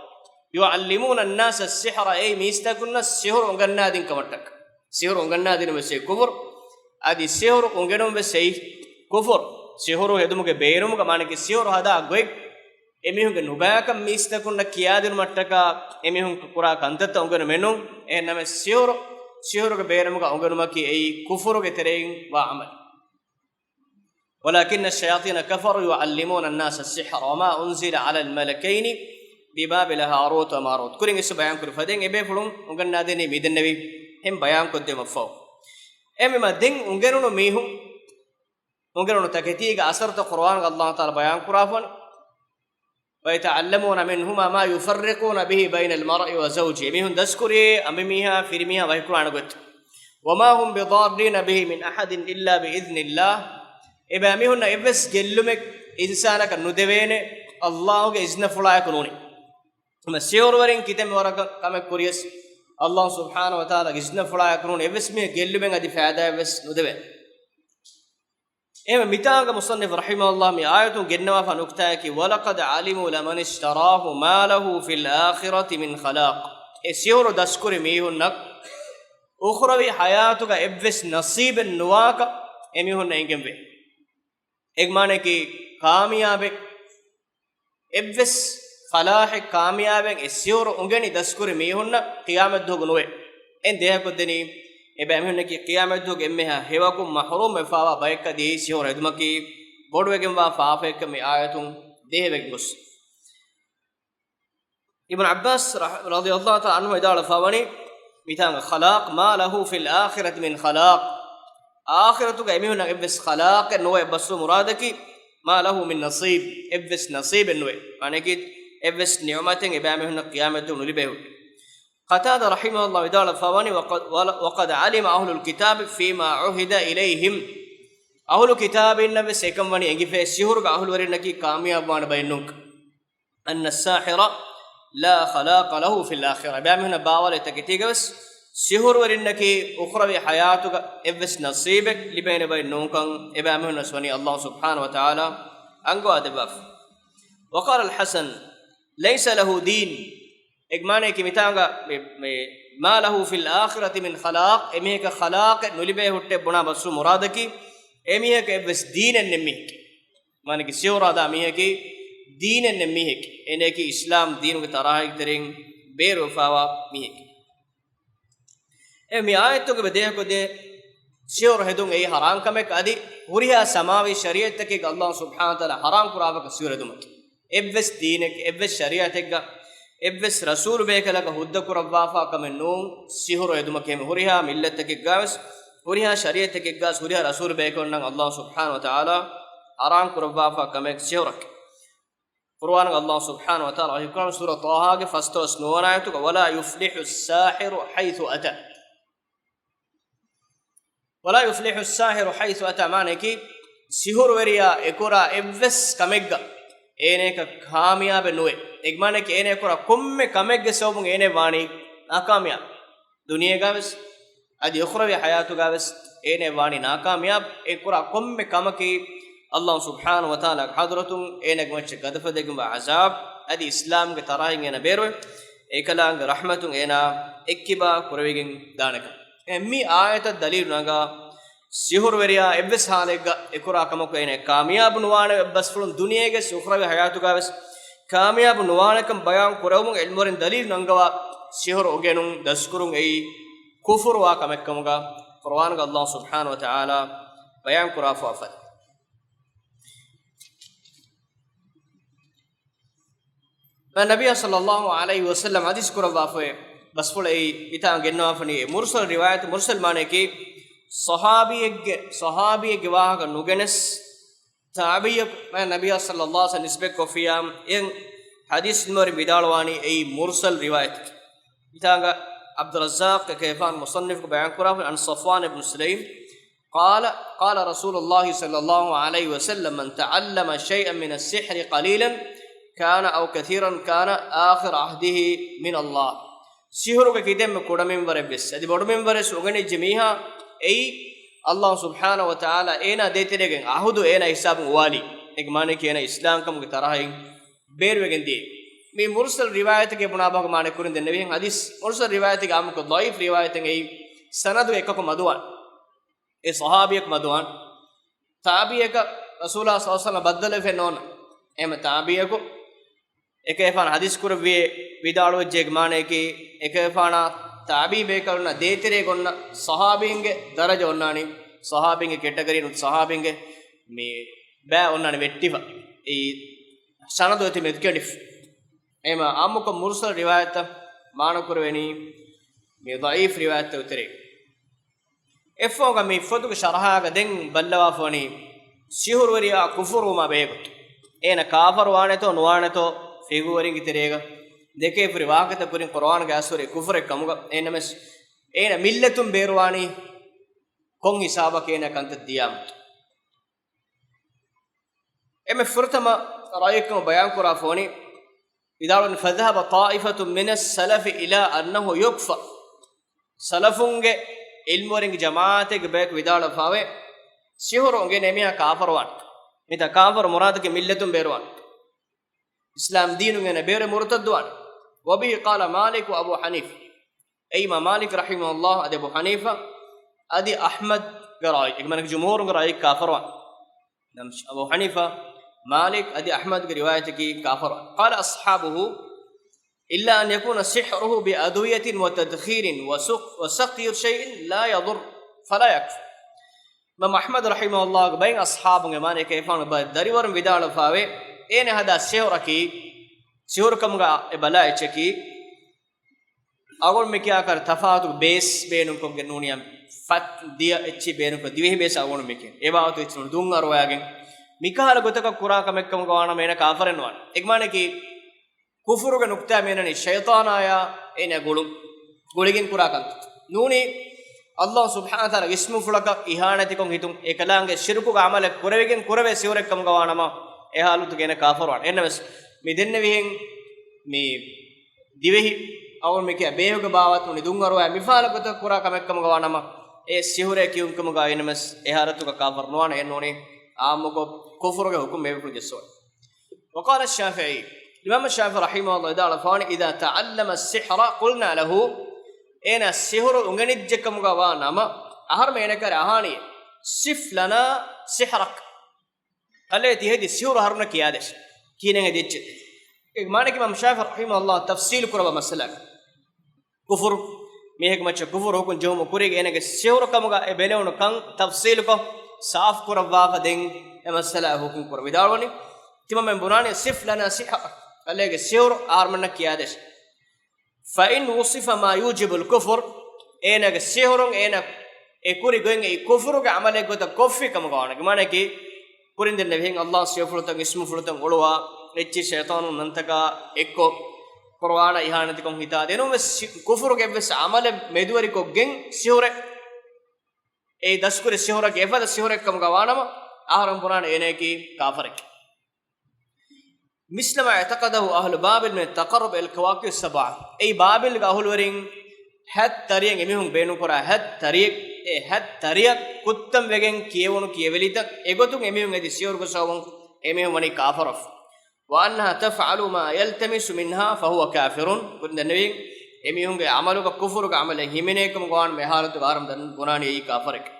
يُعَلِّمُونَ النَّاسَ السِّحْرَ، އެއީ މީސްތަކުންނަށް ސިޙުރު އުނގަންނާދިން ކަމަށްޓަކަ. ސިޙުރު އުނގަންނާދިނުމެއް ކުފުރު، އަދި ސިޙުރު އުނގެނުން ވެސް އެއީ ކުފުރު. ސިޙުރު ހެދުމުގެ ބޭނުމުގަ މާނައަކީ ސިޙުރު ހަދާ ގޮތް އެމީހުންގެ ނުބައިކަން މީސްތަކުންނަށް ކިޔާދިނުމަށްޓަކާ އެމީހުން ކުރާ ކަންތައްތައް އުނގެނުމެއް ނޫން. އެހެންނަމަ ސިޙުރު، ސިޙުރުގެ ބޭނުމުގަ އުނގެނުމަކީ އެއީ ކުފުރުގެ ތެރެއިން ވާ ޢަމަލެއް. وَلَٰكِنَّ الشَّيَاطِينَ كَفَرُوا يُعَلِّمُونَ النَّاسَ السِّحْرَ وَمَا أُنْزِلَ عَلَى الْمَلَكَيْنِ بِبَابِلَ هَارُوتَ وَمَارُوتَ. ކުރިން އިސް ބަޔާންކުރި ފަދައިން އެބޭފުޅުން އުނގަންނާދޭނީ މިދެންނެވި ހެން ބަޔާންކޮށްދެމަށްފަހު. އެހެންވީމާ ދެން އުނގެނުނު މީހުން އުނގެނުނު ތަކެތީގެ އަސަރުތައް ޤުރުއާންގަ ﷲ ތަޢާލާ ބަޔާންކުރާފަން، وَيَتَعَلَّمُونَ مِنْهُمَا مَا يُفَرِّقُونَ بِهِ بَيْنَ الْمَرْءِ وَزَوْجِهِ. އެމީހުން ދަސްކުރިއޭ އަނބިމީހާ ފިރިމީހާ ވަކިކުރާނެ ގޮތް. وَمَا هُمْ بِضَارِّينَ بِهِ مِنْ أَحَدٍ إِلَّا بِإِذْنِ اللَّهِ. އެބައިމީހުންނަށް އެއްވެސް ގެއްލުމެއް އިންސާނަކަށް ނުދެވޭނެ ﷲ ގެ އިޒްނަފުޅާއެކު ނޫނީ. ހަމަ ސިޙުރުވެރިން ކިތަންމެ ވަރަކަށް ކަމެއް ކުރިޔަސް، ﷲ ސުބްޙާނަހޫ ވަތަޢާލާގެ އިޒްނަފުޅާއެކު ނޫނީ އެއްވެސް މީހަކަށް ގެއްލުމެއް އަދި ފައިދާއެއްވެސް ނުދެވޭނެ. އެހެންވެ، މިތާނގަ މުޞައްނިފު ރަޙިމަހުﷲ މި އާޔަތުން ގެންނަވާފާ ނުކްތާއަކީ، وَلَقَدْ عَلِمُوا لَمَنِ اشْتَرَاهُ مَا لَهُ فِي الْآخِرَةِ مِنْ خَلَاقٍ. އެ ސިޙުރު ދަސްކުރި މީހުންނަށް އުޚްރަވީ ޙަޔާތުގަ އެއްވެސް ނަޞީބެއް ނުވާކަށް އެމީހުންނަށް އެނގެންވޭ. އޭގެ މާނައަކީ، ކާމިޔާބެއް އެއްވެސް ފަލާޙެއް ކާމިޔާބެއް އެ ސިޙުރު އުނގެނި ދަސްކުރި މީހުންނަށް ޤިޔާމަތްދުވަހު ނުވޭ. އެން ދޭހަކޮށްދެނީ، އެބައިމީހުންނަކީ ޤިޔާމަތްދުވަހުގެ އެންމެހާ ހެޔޮއަކުން މަޙްރޫމްވެފާވާ ބައެއްކަދި ސިޙުރު ހެދުމަކީ ބޮޑުވެގެންވާ ފާފައެއްކަން މި އާޔަތުން ދޭހަވެގެން ގޮސް. އިބްނު ޢައްބާސް ރަ-، ރަޟިޔަﷲ ތަޢާލާ ޢަންހު ވިދާޅުވެފާވަނީ، މިތާނގަ خَلَاقٍ، مَا لَهُ فِي الْآخِرَةِ مِنْ خَلَاقٍ. އާޚިރަތުގަ އެމީހުންނަށް އެއްވެސް ޚަލާޤެއް ނުވޭ، ބަސްވު މުރާދަކީ، ما له من نصيب، އެއްވެސް ނަސީބެއް ނުވޭ. މާނައަކީ، އެއްވެސް ނިޢުމަތެއް އެބައިމީހުންނަށް ޤިޔާމަތު ނުލިބޭ ހުއްޓެ. ޤަތާދާ ރަޙިމަހުﷲ ވިދާޅުވެފަވަނީ، وقد، وقد علم أهل الكتاب فيما عهد إليهم، އަހުލު ކިތާބީންނަށް ވެސް އެކަން ވަނީ އެނގިފައި، ސިހުރުގެ އަހުލުވެރިންނަކީ ކާމިޔާބުވާނެ ބައެއް ނޫންކަން. أن الساحر لا خلاق له في الآخرة، އެބައިމީހުންނަށް ބާވަލެއް ތަކެތީގަވެސް، ސިހުރުވެރިންނަކީ އުޚްރަވީ ޙަޔާތުގަ އެއްވެސް ނަސީބެއް ލިބޭނެ ބައެއް ނޫންކަން އެބައިމީހުންނަށް ވެސް ވަނީ ﷲ ސުބްޙާނަހޫ ވަތަޢާލާ އަންގަވާ ދެއްވާފަ. وقال الحسن، ليس له دين، އޭގެ މާނައަކީ މިތާނގަ މި، މި، ما له في الآخرة من خلاق، އެމީހަކަށް ޚަލާޤެއް ނުލިބޭ ހުއްޓެ ބުނާ ބަސްވު މުރާދަކީ، އެމީހަކަށް އެއްވެސް ދީނެއް ނެތް މީހެކޭ. މާނައަކީ ސިހުރު ހަދާ މީހަކީ ދީނެއް ނެތް މީހެކޭ. އޭނައަކީ އިސްލާމް ދީނުގެ ތަރާހީގެ ތެރެއިން ބޭރުވެފައިވާ މީހެކޭ. އެ މި އާޔަތުގެ ދެއަކު ދޭ ސިހުރު ހެދުން އެއީ ޙަރާން ކަމެއް އަދި ހުރިހާ ސަމާވީ ޝަރީޢަތްތަކެއްގަ ﷲ ސުބްޙާނަހޫ ވަތަޢާލާ ޙަރާން ކުރާފަކަ ސިހުރު ހެދުމަކީ. އެއްވެސް ދީނެއް، އެއްވެސް ޝަރީޢަތެއްގަ، އެއްވެސް ރަސޫލު ބޭކަލަކަށް ހުއްދަ ކުރައްވާފާ ކަމެއް ނޫން ސިހުރު ހެދުމަކީ. ހުރިހާ މިއްލަތްތަކެއްގަވެސް، ހުރިހާ ޝަރީޢަތެކެއްގަސް، ހުރިހާ ރަސޫލު ބޭކަލުންނަށް ﷲ ސުބްޙާނަހޫ ވަތަޢާލާ ޙަރާން ކުރައްވާފާ ކަމެއް ސިހުރަކީ. ޤުރުއާނުގަ ﷲ ސުބްޙާނަހޫ ވަތަޢާލާ ވަޙީކުރާނީ ސޫރަ ޠާހާގެ ފަސްދޮޅަސް ނުވަވަނަ އާޔަތުގަ، ولا يفلح الساحر حيث أتى. ولا يفلح الساحر حيث أتى، މާނައަކީ، ސިހުރުވެރިޔާ އެކުރާ އެއްވެސް ކަމެއްގަ އޭނައަކަށް ކާމިޔާބެއް ނުވޭ. އޭގެ މާނައަކީ، އޭނަ އެކުރާ ކޮންމެ ކަމެއްގެ ސަބަބުން އޭނަ ވާނީ ނާކާމިޔާބު. ދުނިޔޭގަވެސް އަދި އުޚްރަވީ ޙަޔާތުގަވެސް އޭނަ ވާނީ ނާކާމިޔާބު. އެ ކުރާ ކޮންމެ ކަމަކީ ﷲ ސުބްޙާނަހޫ ވަތަޢާލާގެ ޙަޟްރަތުން އޭނަގެ މައްޗަށް ގަދަފަދައިގެންވާ ޢަޛާބު އަދި އިސްލާމްގެ ތަރާހީން އޭނަ ބޭރުވެ، އެކަލާނގެ ރަޙްމަތުން އޭނާ އެއްކިބާ ކުރެވިގެން ދާނެކަން. އެ މި އާޔަތަށް ދަލީލު ނަގާ، ސިހުރުވެރިޔާ އެއްވެސް ޙާލެއްގަ އެކުރާ ކަމަކު އޭނަ ކާމިޔާބު ނުވާނެ، ބަސްފުޅުން ދުނިޔޭގެ އުޚްރަވީ ޙަޔާތުގަވެސް ކާމިޔާބު ނުވާނެކަން ބަޔާން ކުރެވުމުން ޢިލްމުވެރިން ދަލީލު ނަންގަވާ، ސިހުރު އުނގެނުން ދަސްކުރުން އެއީ ކުފުރުވާ ކަމެއްކަމުގަ ޤުރުއާނުގަ ﷲ ސުބްޙާނަހޫ ވަތަޢާލާ ބަޔާން ކުރާފަ އޮތް. ނަބިއްޔާ ޞައްލައްލާހު ޢަލައިހި ވަސައްލަމް ޙަދީޘް ކުރައްވާފައި ބަސްފުޅައީ މިތާނގަ ގެންނަވާފަނީ މުރުސަލް ރިވާޔަތު. މުރުސަލް މާނައަކީ ޞަޙާބީއެއްގެ، ޞަޙާބީއެއްގެ ވާހަކަ ނުގެނެސް، ތާބިޢީއަކު ނަބިއްޔާ ޞައްލައްލާހު ޢަލައިހި ވަސައްލަމް ނިސްބަތްކޮށްފިއްޔާ، އެ ޙަދީޘް އިލްމުވެރިން ވިދާޅުވާނީ އެއީ މުރުސަލް ރިވާޔަތެކޭ. މިތާނގަ ޢަބްދުއްރައްޒާޤް އެކަލޭގެފާނު މުޞައްނިފުގެ ބަޔާން ކުރާފަ، عن صفوان بن سليم قال قال رسول الله صلى الله عليه وسلم من تعلم شيئا من السحر قليلا كان أو كثيرا كان آخر عهده من الله. ސިހުރުގެ ކިތަންމެ ކުޑަމިންވަރެއްވެސް އަދި ބޮޑުމިންވަރެއްވެސް އުނގެނިއްޖެ މީހާ އެއީ ﷲ ސުބްޙާނަހޫ ވަތަޢާލާ އޭނާ ދޭތެރޭގެން ޢަހުދު އޭނާ ހިސާބުން އުވާލީ. އޭގެ މާނައަކީ އޭނާ އިސްލާމްކަމުގެ ތަރާހީން ބޭރުވެގެން ދިޔައީ. މި މުރުސަލް ރިވާޔަތެއްގެ ބުނާ ބަހުގަ މާނަ ކުރިން ދެންނެވިހެން ޙަދީޘް މުރުސަލް ރިވާޔަތެއްގެ އާއްމުކޮށް ޟަޢީފް ރިވާޔަތެއް އެއީ ސަނަދު އެއްކަކު މަދުވާން. އެ ޞަޙާބީއަކު މަދުވާން. ތާބިޢީއަކަށް ރަސޫލާ ޞައްލައްލާހު ޢަލައިހި ވަސައްލަމަ ބައްދަލުވެފައެއް ނޯންނަ. އެހެމަ ތާބިޢީއަކު އެކަލޭގެފާނު ޙަދީޘް ކުރެއްވިއޭ ވިދާޅުވެއްޖެ އޭގެ މާނައަކީ، އެކަލޭގެފާނާ ތާބިޢީ ބޭކަލުންނާ ދޭތެރޭގަ އޮންނަ ޞަޙާބީންގެ ދަރަޖަ އޮންނާނީ، ޞަޙާބީންގެ ކެޓަގަރީން ނުވަތަ ޞަޙާބީންގެ މި ބައި އޮންނާނީ ވެއްޓިފަ. އެއީ ސަނަދު އެތި މެދުކެނޑިފަ. އެހެމަ އާއްމުކޮށް މުރުސަލް ރިވާޔަތަށް މާނަ ކުރެވެނީ މި ޟަޢީފް ރިވާޔަތްތައް ތެރޭ. އެއަށްފަހުގަ މި ފޮތުގެ ޝަރަޙާގަ ދެން ބައްލަވާފަ ވަނީ ސިހުރުވެރިޔާ ކުފުރުވުމާ ބެހޭގޮތުން. އޭނަ ކާފަރު ވާނެތޯ ނުވާނެތޯ ފިޤުހުވެރިންގެ ތެރޭގަ ދެކޭ ހުރި ވާހަކަތައް ކުރިން ޤުރުއާނުގަ އައިސް ހުރީ ކުފުރެއް ކަމުގަ. އެހެންނަމަވެސް އޭނަ މިއްލަތުން ބޭރުވާނީ ކޮން ހިސާބަކަށް އޭނަ ކަންތައް ދިޔާމު. އެންމެ ފުރަތަމަ ރައުޔެއްކަމަށް ބަޔާންކުރާފަ ވަނީ، ވިދާޅުވަނީ، فذهب طائفة من السلف إلى أنه يكفر. ސަލަފުންގެ ޢިލްމުވެރިންގެ ޖަމާޢަތެއްގެ ބަޔަކު ވިދާޅުވެފަވޭ، ސިހުރު އުނގެން އެމީހާ ކާފަރުވާނެ. މިތާ ކާފަރު މުރާދަކީ މިއްލަތުން ބޭރުވާނެ. އިސްލާމް ދީނުން އޭނަ ބޭރު މުރުތައްދުވާނެ. وبه قال مالك وأبو حنيفة. އެއީ އިމާމް މާލިކް ރަޙިމަހުﷲ އަދި އަބޫ ޙަނީފާ އަދި އަޙްމަދުގެ ރައުޔެއް. އެކަމަކު ޖުމްހޫރުންގެ ރައުޔެއް ކާފަރުވާން. ނަމަ އަބޫ ޙަނީފާ، މާލިކް އަދި އަޙްމަދުގެ ރިވާޔަތަކީ ކާފަރުވާން. قال أصحابه إلا أن يكون سحره بأدوية وتدخين وسق-، وسقي شيء لا يضر فلا يكفر. އިމާމް އަޙްމަދު ރަޙިމަހުﷲގެ ބައެއް އަޞްޙާބުން އެމާނައަކީ އެފާނު ބައެއް ދަރިވަރުން ވިދާޅުވެފާވޭ، އޭނަ ހަދާ ސިހުރަކީ، ސިހުރުކަމުގަ އެ ބަލާ އެއްޗަކީ، އަޅުގަނޑު މިކިޔާކަށް ތަފާތު ބޭސް ބޭނުންކޮށްގެން ނޫނިއްޔާ ފަތް ދިޔަ އެއްޗި ބޭނުންކޮށް ދިވެހި ބޭސް އަޅުގަނޑު މިކިޔަން. އެ ބާވަތު އެއްޗި ނޫން ދުން އަރުވައިގެން މިކަހަލަ ގޮތަކަށް ކުރާ ކަމެއްކަމުގަ ވާނަމަ އޭނަ ކާފަރެއް ނުވާނެ. އެގެ މާނައަކީ ކުފުރުގެ ނުކްތާ މިއަންނަނީ ޝައިޠާނާޔާ އޭނަ ގުޅުން، ގުޅިގެން ކުރާ ކަންތައް. ނޫނީ ﷲ ސުބްޙާނަހޫ ވަތަޢާލާގެ އިސްމުފުޅަކަށް އިހާނެތިކޮށް ހިތުން އެކަލާނގެ ޝިރުކުގެ ޢަމަލެއް ކުރެވިގެން ކުރެވޭ ސިހުރެއް ކަމުގަ ވާނަމަ އެ ހާލަތުގަ އޭނަ ކާފަރުވާނެ. އެހެންނަމަވެސް މި ދެންނެވިހެން މި ދިވެހި އަޅުގަނޑު މިކިޔާ ބޭހުގެ ބާވަތު ނޫނީ ދުން އަރުވައި މިފާލަ ގޮތަށް ކުރާ ކަމެއް ކަމުގަ ވާނަމަ އެ ސިހުރޭ ކިޔުން ކަމުގަ އިނަމެސް އެ ހާލަތުގަ ކާފަރު ނުވާނެ. އެ ނޫނީ ޢާއްމުކޮށް ކުފުރުގެ ޙުކުމް އެބަ ޖެއްސުވާނެ. وقال الشافعي، އިމާމު ޝާފިޢީ ރަޙިމަހުﷲ ވިދާޅުވާނެ، إذا تعلم السحر قلنا له، އޭނާ ސިހުރު އުނގެނިއްޖެ ކަމުގަ ވާ ނަމަ، އަހަރުމެން އޭނަ ކަރެ އަހާނީ، صف لنا سحرك، ކަލޭ ތި ހެދި ސިހުރު އަހަރުންނަށް ކިޔާދޭށޭ. ކިހިނެއް ހެދި އެއްޗެއް؟ އޭގެ މާނައަކީ އިމާމު ޝާފިޢީ ރަޙިމަހުﷲ ތަފްޞީލު ކުރައްވާ މައްސަލައަކީ، ކުފުރު، މީހެއްގެ މައްޗަށް ކުފުރު ޙުކުމް ޖެހުމުގެ ކުރީގަ އޭނަގެ ސިހުރު ކަމުގަ އެ ބެލެވުނު ކަން ތަފްޞީލުކޮށް ސާފު ކުރައްވާފަ ދެން އެ މައްސަލަ ޙުކުމް ކުރަން ވިދާޅުވަނީ. ތިމަންމެން ބުނާނީ، صف لنا سحرك، ކަލޭގެ ސިހުރު އަހަރުމެންނަށް ކިޔާދޭށޭ. فإن وصف ما يوجب الكفر، އޭނާގެ ސިހުރުން އޭނާ އެ ކުރި ގޮތް އެއީ ކުފުރުގެ ޢަމަލެއް ގޮތަށް ކޮށްފި ކަމުގަ ވާނެ. މާނައަކީ، ކުރިން ދެންނެވިހެން ﷲ ސިފަފުޅުތައް، އިސްމުފުޅުތައް އުޅުވާ، އެއްޗިހި ޝައިޠާނުން ނަންތަކާ އެއްކޮށް، ޤުރުއާނަށް އިހާނެތިކޮށް ހިތާ ދެނުމެ ކުފުރުގެ އެއްވެސް ޢަމަލެއް މެދުވެރިކޮށްގެން ސިހުރެއް، އެ ދަސްކުރި ސިހުރަކީ އެފަދަ ސިހުރެއް ކަމުގަ ވާނަމަ، އަހަރުން ބުނާނެ އޭނައަކީ ކާފަރެކޭ. مثل ما اعتقده أهل بابل من التقرب إلى الكواكب السبعة. އެއީ ބާބިލްގެ އަހުލުވެރިން ހަތް ތަރިއަށް އެމީހުން ބޭނުންކުރާ ހަތް ތަރިއެއް، އެ ހަތް ތަރިއަށް ކުއްތަން ވެގެން ކިޔެވުނު ކިޔެވެލިތައް އެގޮތުން އެމީހުން ހެދި ސިހުރުގެ ސަބަބުން އެމީހުން ވަނީ ކާފަރު. وأنها تفعل ما يلتمس منها فهو كافر. ކުރިން ދެންނެވި އެމީހުންގެ ޢަމަލުގަ ކުފުރުގެ ޢަމަލެއް ހިމެނޭ ކަމުގަ ވާނަމަ އެ ހާލަތުގަ އަހަރުން ދަން ބުނާނީ އެއީ ކާފަރެކޭ.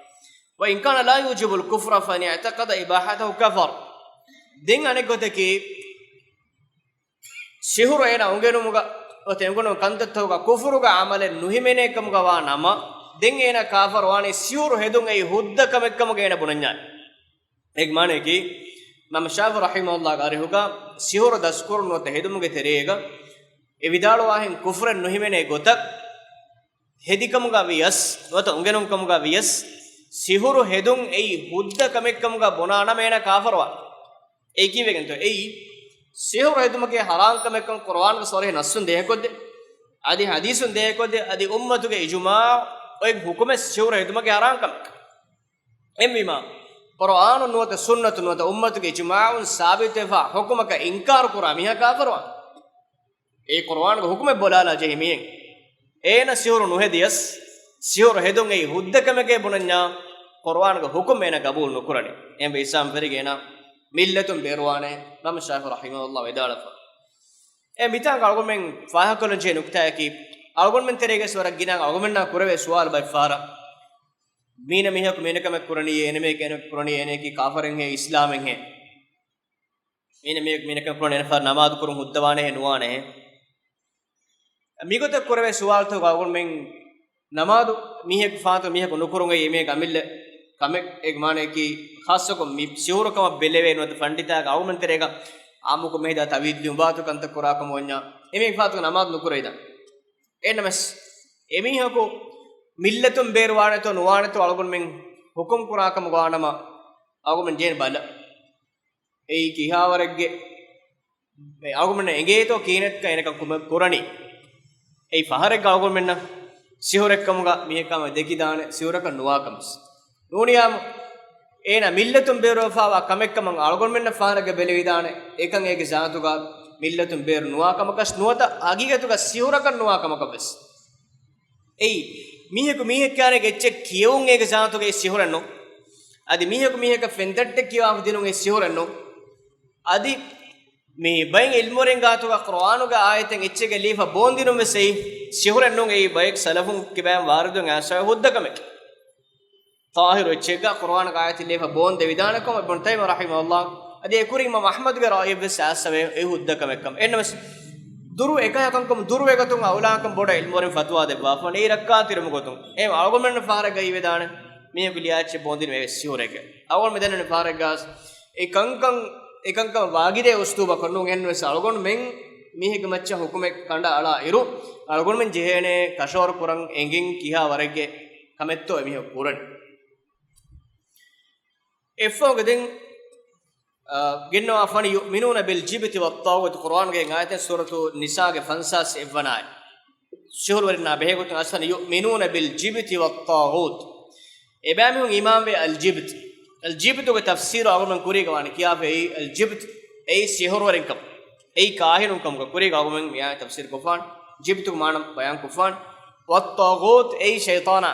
وإن كان لا يوجب الكفر فإن اعتقد إباحته كفر. ދެން އަނެއް ގޮތަކީ، ސިހުރު އޭނާ އުނގެނުމުގަ އޮތެ އުނގެނު ކަންތައްތަކުގަ ކުފުރުގެ ޢަމަލެއް ނުހިމެނޭ ކަމުގަ ވާ ނަމަ، ދެން އޭނާ ކާފަރު ވާނީ ސިހުރު ހެދުން އެއީ ހުއްދަ ކަމެއް ކަމުގަ އޭނާ ބުނަންޏާ. އޭގެ މާނައަކީ، އިމާމު ޝާފިޢީ ރަޙިމަހުﷲގެ އަރިހުގަ ސިހުރު ދަސްކުރުން ނުވަތަ ހެދުމުގެ ތެރޭގަ އެ ވިދާޅުވާހެން ކުފުރެއް ނުހިމެނޭ ގޮތަށް، ހެދިކަމުގަ ވިޔަސް، ނުވަތަ އުނގެނުން ކަމުގަ ވިޔަސް، ސިހުރު ހެދުން އެއީ ހުއްދަ ކަމެއް ކަމުގަ ބުނާ ނަމަ އޭނާ ކާފަރުވާނެ. އެއީ ކީއްވެގެންތޯ؟ އެއީ ސިހުރު ހެދުމަކީ ޙަރާމް ކަމެއްކަން ޤުރުއާނުގެ ޞަރީޙު ނައްޞުން ދޭހަކޮށްދޭ، އަދި ޙަދީޘުން ދޭހަކޮށްދޭ، އަދި އުއްމަތުގެ އިޖުމާޢު އޮތް ޙުކުމެއް ސިހުރު ހެދުމަކީ ޙަރާމް ކަމެއް. އެހެންވީމާ، ޤުރުއާނުން ނުވަތަ ސުންނަތުން ނުވަތަ އުއްމަތުގެ އިޖުމާޢުން ސާބިތުވެފާ ޙުކުމަކަށް އިންކާރު ކުރާ މީހާ ކާފަރުވާނެ. އެއީ ޤުރުއާނުގެ ޙުކުމެއް ބޮލާލާ ޖެހި މީހެއް. އޭނަ ސިހުރު ނުހެދިޔަސް، ސިހުރު ހެދުން އެއީ ހުއްދަ ކަމެކޭ ބުނަންޏާ، ޤުރުއާނުގެ ޙުކުމް އޭނަ ގަބޫލު ނުކުރަނީ. އެހެންވެ އިސްލާމް ފެރިގެ އޭނަ މިއްލަތުން ބޭރުވާނެ، އިމާމު ޝާފިޢީ ރަޙިމަހުﷲ ވިދާޅުވެފަ. އެ މިތާނގަ އަޅުގަނޑުމެން ފާހަގަކޮށްލަން ޖެހޭ ނުކްތާއަކީ، އަޅުގަނޑުމެން ތެރޭގަސް ވަރަށް ގިނަ އަޅުގަނޑުމެންނާ ކުރެވޭ ސުވާލު ބައެއް ފަހަރަށް، މީނަ މީހަކު މީނަ ކަމެއް ކުރަނީ، އޭނަ މީހަކު އޭނަ ކަމެއް ކުރަނީ، އޭނައަކީ ކާފަރެއްހޭ، އިސްލާމެއްހޭ. މީނަ މީހަކު މީނަ ކަމެއް ކުރަނީ، އޭނަ ފަހަރަށް ނަމާދު ކުރުން ހުއްދަވާނެހޭ ނުވާނެހޭ. މިގޮތަށް ކުރެވޭ ސުވާލުތަކުގަ އަޅުގަނޑުމެން ނަމާދު މީހަކު ފާތު މީހަކު ނުކުރުން އެއީ އެމީހެއްގެ އަމިއްލަ ކަމެއް. އޭގެ މާނައަކީ، ޚާއްޞަކޮށް މި ސިހުރު ކަމަށް ބެލެވޭ ނުވަތަ ފަންޑިތާގެ އަޅުގަނޑުމެން ތެރޭގަ އާއްމުކޮށް މިހިދާ ތަވީލް ލިޔުން ވާތު ކަންތައް ކުރާ ކަމަށް ވަންޏާ، އެމީހެއް ފާތުގަ ނަމާދު ނުކުރެވިދާނެ. އެހެންނަމަވެސް، އެމީހަކު މިއްލަތުން ބޭރުވާނެތޯ ނުވާނެތޯ އަޅުގަނޑުމެން ޙުކުމް ކުރާ ކަމުގަ ވާނަމަ، އަޅުގަނޑުމެން ޖެހޭނެ ބަލަ. އެއީ ކިހާވަރެއްގެ އެ އަޅުގަނޑަށް އެނގޭތޯ ކިހިނެއްކަން އޭނަކަން ކުރަނީ. އެއީ ފަހަރެއްގަ އަޅުގަނޑުމެންނަށް ސިހުރެއްކަމުގަ މީހެއްކަމަށް ދެކިދާނެ، ސިހުރަކަށް ނުވާކަމަސް. ނޫނިޔާމު، އޭނަ މިއްލަތުން ބޭރުވެފާވާ ކަމެއްކަމަށް އަޅުގަނޑުމެންނަށް ފަހަރެއްގަ ބެލެވިދާނެ، އެކަން އޭގެ ޒާތުގަ މިއްލަތުން ބޭރު ނުވާ ކަމަކަސް ނުވަތަ ހަގީގަތުގަ ސިހުރަކަށް ނުވާ ކަމަކަށްވެސް. އެއީ، މީހަކު މީހެއްކާނެގެ އެއްޗެއް ކިޔެވުން އޭގެ ޒާތުގައި ސިހުރެއް ނޫން. އަދި މީހަކު މީހަކަށް ފެންތައްޓެއް ކިޔާފަ ދިނުން އެއީ ސިހުރެއް ނޫން. އަދި މި ބައެއް ޢިލްމުވެރިން ގާތުގަ ޤުރުއާނުގެ އާޔަތެއް އެއްޗެއްގަ ލިޔެފަ ބޯންދިނުން ވެސް އެއީ ސިހުރެއް ނޫން. އެއީ ބައެއް ސަލަފުން ކިބައިން ވާރިދުވެ އައިސްފައި ހުއްދަ ކަމެކޭ. ޠާހިރު އެއްޗެއްގަ ޤުރުއާނުގެ އާޔަތެއް ލިޔެފަ ބޯން ދެވިދާނެ ކަމަށް އިބްނު ތައިމިއްޔާ ރަޙިމަހުﷲ، އަދި އެކުރިން އިމާމް އަޙްމަދުގެ ރައުޔެއްވެސް އައިސްފައި އެއީ ހުއްދަ ކަމެއް ކަމަށް. އެހެންނަމަވެސް، ދުރު އެކަހަލަ ކަންކަމުން ދުރުވެގަތުން އައުލާކަން ބޮޑަށް ޢިލްމުވެރިން ފަތުވާ ދެއްވާފަ ވަނީ ރައްކާތެރިވުމުގެ ގޮތުން. އެހެން އަޅުގަނޑުމެންނަށް ފަހަރެއްގަ އިވެދާނެ މީހަކު ލިޔާ އެއްޗެއް ބޯންދިނުން އެއީ ސިހުރެކޭ. އަޅުގަނޑު މި ދެންނެވި ފަހަރެއްގަސް އެ ކަންކަން، އެ ކަންކަން ވާގިދޭ އުސްލޫބަކަށް ނޫން. އެހެންނަމަވެސް އަޅުގަނޑުމެން މީހެއްގެ މައްޗަށް ޙުކުމެއް ކަނޑައަޅާ އިރު، އަޅުގަނޑުމެން ޖެހޭނެ ކަށަވަރު ކުރަން އެނގެން ކިހާ ވަރެއްގެ ކަމެއްތޯ އެމީހަކު ކުރަނީ. އެއްފަހުގެ ދެން، އާ، ގެންނަވާފާނެ يؤمنون بالجبت والطاغوت، ޤުރުއާންގެ އާޔަތެއް ސޫރަތު ނިސާގެ ފަންސާސް އެއްވަނަ އާޔަތް. ސިހުރުވެރިންނާ ބެހޭގޮތުން އަސްލު يؤمنون بالجبت والطاغوت. އެބައިމީހުން އީމާންވޭ އަލްޖިބްތު. އަލްޖިބްތުގެ ތަފްސީރު އަޅުގަނޑު ކުރީގަ ވާނެ ކިޔާފައި، އަލްޖިބްތު އެއީ ސިހުރުވެރިންކަމު، އެއީ ކާހިނުންކަމުގަ ކުރީގަ އަޅުގަނޑުމެން މިއާޔަތް ތަފްސީރު ކޮށްފާނެ. ޖިބްތުގެ މާނަ ބަޔާން ކޮށްފާނެ. ވައްޠާޣޫތު އެއީ ޝައިޠާނާ.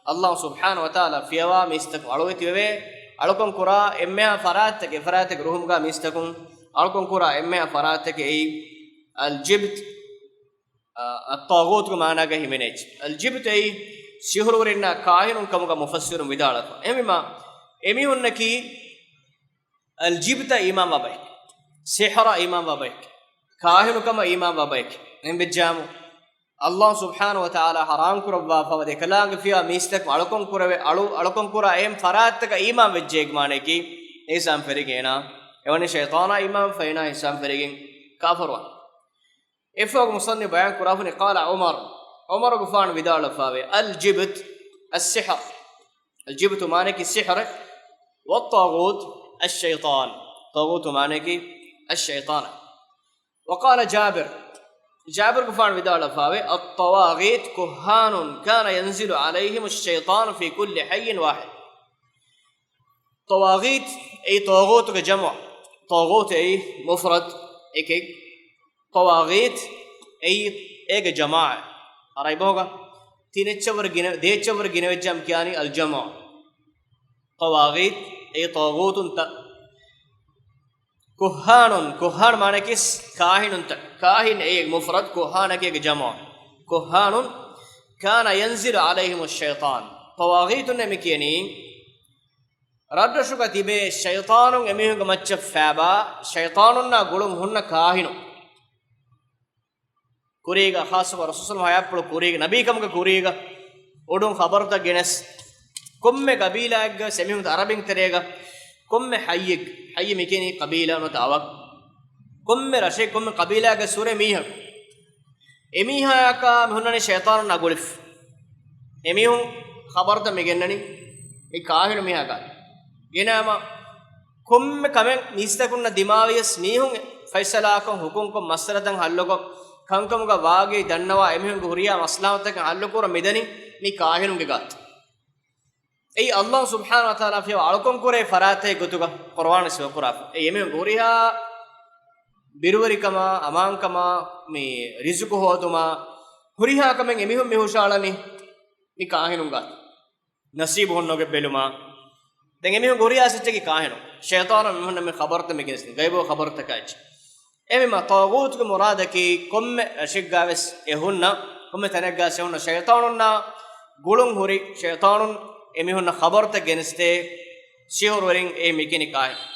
ﷲ ސުބްޙާނަހޫ ވަތަޢާލާ ފިޔަވާ މީސްތަކު އަޅުވެތިވެވޭ، އަޅުކަން ކުރާ އެންމެހާ ފަރާތްތަކެއް، ފަރާތެއްގެ ރުހުމުގަ މީސްތަކުން އަޅުކަން ކުރާ އެންމެހާ ފަރާތްތަކެއް އެއީ އަލްޖިބްތު. އައްޠާޣޫތުގެ މާނާގަ ހިމެނޭ. އަލްޖިބްތު އެއީ ސިހުރުވެރިންނާ ކާހިނުން ކަމުގަ މުފައްސިރުން ވިދާޅުވެފަ. އެހެންވީމާ، އެމީހުންނަކީ އަލްޖިބްތަށް އީމާންވާ ބައެއް، ސިހުރަށް އީމާންވާ ބައެއް، ކާހިނުކަމަށް އީމާންވާ ބައެކޭ. އެހެންވެއްޖާމު، ﷲ ސުބްޙާނަހޫ ވަތަޢާލާ ޙަރާމް ކުރައްވާފަވާ އެކަލާނގެ ފިޔަވާ މީސްތަކު އަޅުކަން ކުރެވޭ، އަޅު، އަޅުކަން ކުރާ އެހެން ފަރާތްތަކަށް އީމާން ވެއްޖެއޭ މާނަޔަކީ، އެ ހިސާބުން ފެށިގެން އޭނާ އެވަނީ ޝައިޠާނާ އީމާންވެފަ، އޭނާ ހިސާބުން ފެށިގެން ކާފަރުވާން. އެއްފަހުގެ މުޞައްނިފު ބަޔާން ކުރާފަނީ، قال عمر، ޢުމަރުގެފާނު ވިދާޅުވެފަވޭ، الجبت السحر، އަލްޖިބްތު މާނަޔަކީ ސިހުރެއް، والطاغوت الشيطان، ޠާޣޫތު މާނަޔަކީ އައްޝައިޠާނާ. وقال جابر، ޖާބިރުގެފާނު ވިދާޅުވެފަވޭ، الطواغيت كهان كان ينزل عليهم الشيطان في كل حي واحد. ޠަވާޣީތު އެއީ ޠާޣޫތުގެ ޖަމުޢު. ޠާޣޫތު އެއީ މުފްރަދު އެކެއް. ޠަވާޣީތު އެއީ އޭގެ ޖަމާޢަތް. ޢަރަބި ބަހުގަ ތިނެއްޗަށްވުރެ ގިނަ، ދޭއްޗަށްވުރެ ގިނަވެއްޖާމަ ކިޔާނީ އަލްޖަމުޢު. ޠަވާޣީތު އެއީ ޠާޣޫތުންތައް. ކުއްހާނުން، ކުއްހާން މާނައަކީ ކާހިނުންތައް. ކާހިން އެއީ މުފްރަދު، ކުއްހާނަކީ އޭގެ ޖަމުޢު. ކުއްހާނުން كان ينزل عليهم الشيطان. ޠަވާޣީތުންނޭ މި ކިޔަނީ ރަށްރަށުގަ ތިބޭ ޝައިޠާނުން އެމީހުންގެ މައްޗަށް ފައިބާ، ޝައިޠާނުންނާ ގުޅުން ހުންނަ ކާހިނުން. ކުރީގަ، ޚާއްޞަކޮށް ރަސޫލު ޙަޔާތްޕުޅު ކުރީގަ، ނަބީކަމުގެ ކުރީގަ، އުޑުން ޚަބަރުތައް ގެނެސް، ކޮންމެ ޤަބީލާއެއްގަ ވެސް އެމީހުން އަރަބިން ތެރޭގަ، ކޮންމެ ޙައްޔެއް، ޙައްޔު މިކިޔަނީ ޤަބީލާ ނުވަތަ އަވަށް، ކޮންމެ ރަށެއް، ކޮންމެ ޤަބީލާއެއްގަ ވެސް ހުރޭ މީހަކު. އެމީހާއަކާ މި ހުންނަނީ ޝައިޠާނުންނާ ގުޅިފަ. އެމީހުން ޚަބަރުތައް މި ގެންނަނީ މި ކާހިނު މީހާގާ. ގެނައިމަ ކޮންމެ ކަމެއް މީސްތަކުންނަށް ދިމާވިޔަސް މީހުން ފައިސަލާކޮށް، ޙުކުމްކޮށް، މައްސަލަތައް ޙައްލުކޮށް، ކަންކަމުގަ ވާގި ދަންނަވާ އެމީހުންގެ ހުރިހާ މަސްލަހަތަކަށް ޙައްލުކުރަން މިދަނީ މި ކާހިނުންގެ ގާތު. އެއީ ﷲ ސުބްޙާނަހޫ ވަތަޢާލާ ފިޔަވާ އަޅުކަން ކުރޭ ފަރާތެއް ގޮތުގަ ޤުރުއާނު ސިފަކުރާފަ. އެ އެމީހުންގެ ހުރިހާ ބިރުވެރިކަމާ، އަމާންކަމާ، މި ރިޒުޤު ހޯދުމާ، ހުރިހާ ކަމެއް އެމީހުން މި ހުށައަޅަނީ މި ކާހިނުން ގާތު. ނަސީބު ހުންނަން ބެލުމާ. ދެން އެމީހުންގެ ހުރިހާ ސިއްޗަކީ ކާހިނުން. ޝައިޠާނުން މި ހުންނަ މި ޚަބަރުތައް މި ގެނެސްދިން. ޣައިބު ޚަބަރުތަކާ އެއްޗެއް. އެހެންވީމަ، ޠާޣޫތުގެ މުރާދަކީ ކޮންމެ ރަށެއްގާވެސް އެ ހުންނަ، ކޮންމެ ތަނެއްގާވެސް އެ ހުންނަ ޝައިޠާނުންނާ ގުޅުން ހުރި، ޝައިޠާނުން އެމީހުންނަށް ޚަބަރުތައް ގެނެސްދޭ ސިހުރުވެރިން އެ މިކިޔަނީ ކާހިނުން.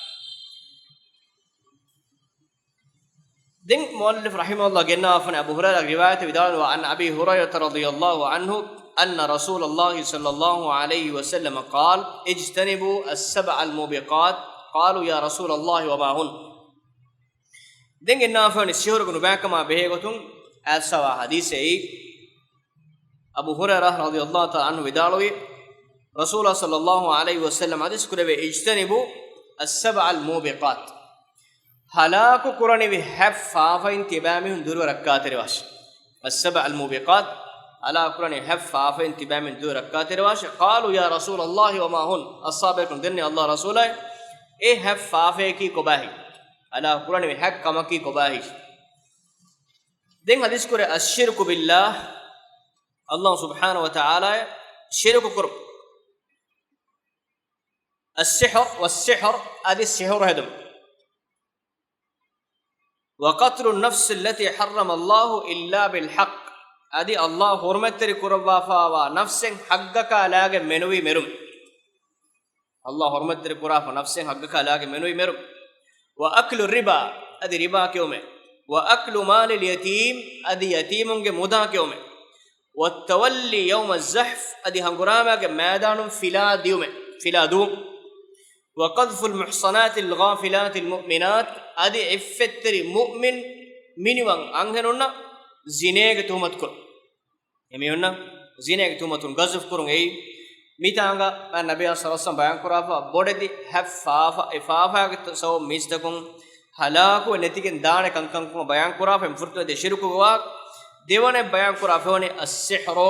ދެން މުއައްލިފު ރަޙިމަހުﷲ ގެންނަވާފަނެ އަބޫ ހުރައިރާ ރިވާޔަތެއް ވިދާޅުވާ، عن أبي هريرة رضي الله عنه أن رسول الله صلى الله عليه وسلم قال، اجتنبوا السبع الموبقات، قالوا يا رسول الله وما هن؟ ދެން ގެންނަވާފަނެ ސިހުރުގެ ނުބައިކަމާ ބެހޭގޮތުން އައިސްފަވާ ޙަދީޘެއް. އަބޫ ހުރައިރާ ރަޟިޔަﷲ ތަޢާލާ ޢަންހު ވިދާޅުވި، ރަސޫލާ ޞައްލަﷲ ޢަލައިހި ވަސައްލަމް ޙަދީޘް ކުރެއްވި، اجتنبوا السبع الموبقات، ހަލާކު ކުރަނިވި ހަތް ފާފައިން ތިބާމީހުން ދުރުވެ ރައްކާތެރިވާށި. السبع الموبقات، ހަލާކު ކުރަނިވި ހަތް ފާފައިން ތިބާމީހުން ދުރުވެ ރައްކާތެރިވާށި. قالوا يا رسول الله وما هن؟ އަޞްޙާބުބޭކަލުން ދެންނެވި، ﷲ ރަސޫލާއޭ، އެ ހަތް ފާފަޔަކީ ކޮބާހޭ؟ ހަލާކު ކުރަނިވި ހަތް ކަމަކީ ކޮބާހޭ؟ ދެން ޙަދީޘް ކުރޭ، الشرك بالله، ﷲ ސުބްޙާނަހޫ ވަތަޢާލާއަށް ޝިރުކު ކުރުން. السحر، والسحر، އަދި ސިޙުރު ހެދުން. وقتل النفس التي حرم الله إلا بالحق، އަދި ﷲ ޙުރުމަތްތެރި ކުރައްވާފައިވާ ނަފްސެއް ޙައްޤަކާ ލާގެން މެނުވީ މެރުން. ﷲ ޙުރުމަތްތެރި ކުރާފަ ނަފްސެއް ޙައްޤަކާ ލާގެން މެނުވީ މެރުން. وأكل الربا، އަދި ރިބާ ކެއުމެއް. وأكل مال اليتيم، އަދި ޔަތީމުންގެ މުދާ ކެއުމެއް. والتولي يوم الزحف، އަދި ހަނގުރާމައިގެ މައިދާނުން ފިލާ ދިއުމެއް، ފިލާ ދުވުން. وقذف المحصنات الغافلات المؤمنات، އަދި ޢިއްފަތްތެރި މުއުމިން މިނިވަން އަންހެނުންނަށް ޒިނޭގެ ތުހުމަތުކޮށް، އެމީހުންނަށް ޒިނޭގެ ތުހުމަތުން ގަޒުފް ކުރުން އެއީ. މިތާނގަ ނަބިއްޔާ ޞައްލަﷲު ޢަލައިހި ވަސައްލަމަ ބަޔާންކުރާފަ ބޮޑެތި ހަތް ފާފަ، އެ ފާފާގެ ސަބަބުން މީސްތަކުން ހަލާކުވެ ނެތިގެން ދާނެ ކަންކަންކަމަށް ބަޔާންކުރާފަ. އެން ފުރަތަމަ ދެ ޝިރުކުގެ ވާހަކަ، ދެވަނަ ބަޔާންކުރާ ފެވަނީ އައްސިޙްރު،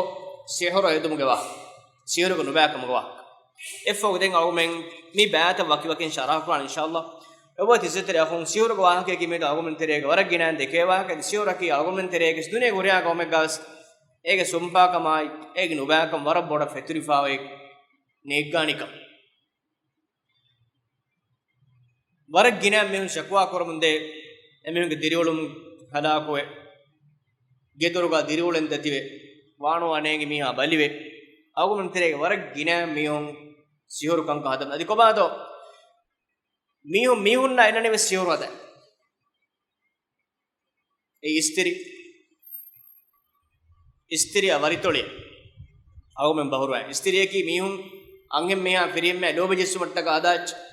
ސިޙުރު ހެދުމުގެ ވާހަކަ، ސިޙުރުގެ ނުބައިކަމުގެ ވާހަކަ. އެއްފަހު ދެން އަޅުގަނޑުމެން މި ބައިތައް ވަކިވަކިން ޝަރަޙަ ކުރާނަން އިންޝާﷲ. އެބައޮތް އިއްޒަތްތެރި އަޚުން، ސިޙުރުގެ ވާހަކައަކީ މިއަދު އަޅުގަނޑުމެން ތެރޭގަ ވަރަށް ގިނައިން ދެކޭ ވާހަކަ. އަދި ސިޙުރަކީ އަޅުގަނޑުމެން ތެރޭގަ ދުނިޔޭގެ ހުރިހާ ގައުމެއްގަވެސް އޭގެ ސުންޕާކަމާއި، އޭގެ ނުބައިކަން ވަރަށް ބޮޑަށް ފެތުރިފައި ނޭއްގާނިކަން. ވަރަށް ގިނަ މީހުން ޝަކުވާ ކުރަމުންދޭ، އެމީހުންގެ ދިރިއުޅުން ހަލާކުވެ، ގެދޮރުގަ ދިރިއުޅެން ދަތިވެ، ވާނުވާ ނޭނގި މީހާ ބަލިވެ، އަޅުގަނޑުމެން ތެރޭގެ ވަރަށް ގިނަ މީހުން ސިޙުރު ކަންކަން ހަދަމުން. އަދި ކޮބާތޯ؟ މީހުން މީހުންނާ އިންނަނީވެސް ސިޙުރު ހަދަން. އެ އިސްތިރި، އިސްތިރިއަށް ވަރިތޮޅި އަޅުގަނޑުމެން ބަހުރުވާ. އިސްތިރިއަކީ މީހުން އަންހެން މީހާ ފިރިހެން މީހާ ލޯބި ޖެއްސުމަށްޓަކާ ހަދާ އެއްޗެއް.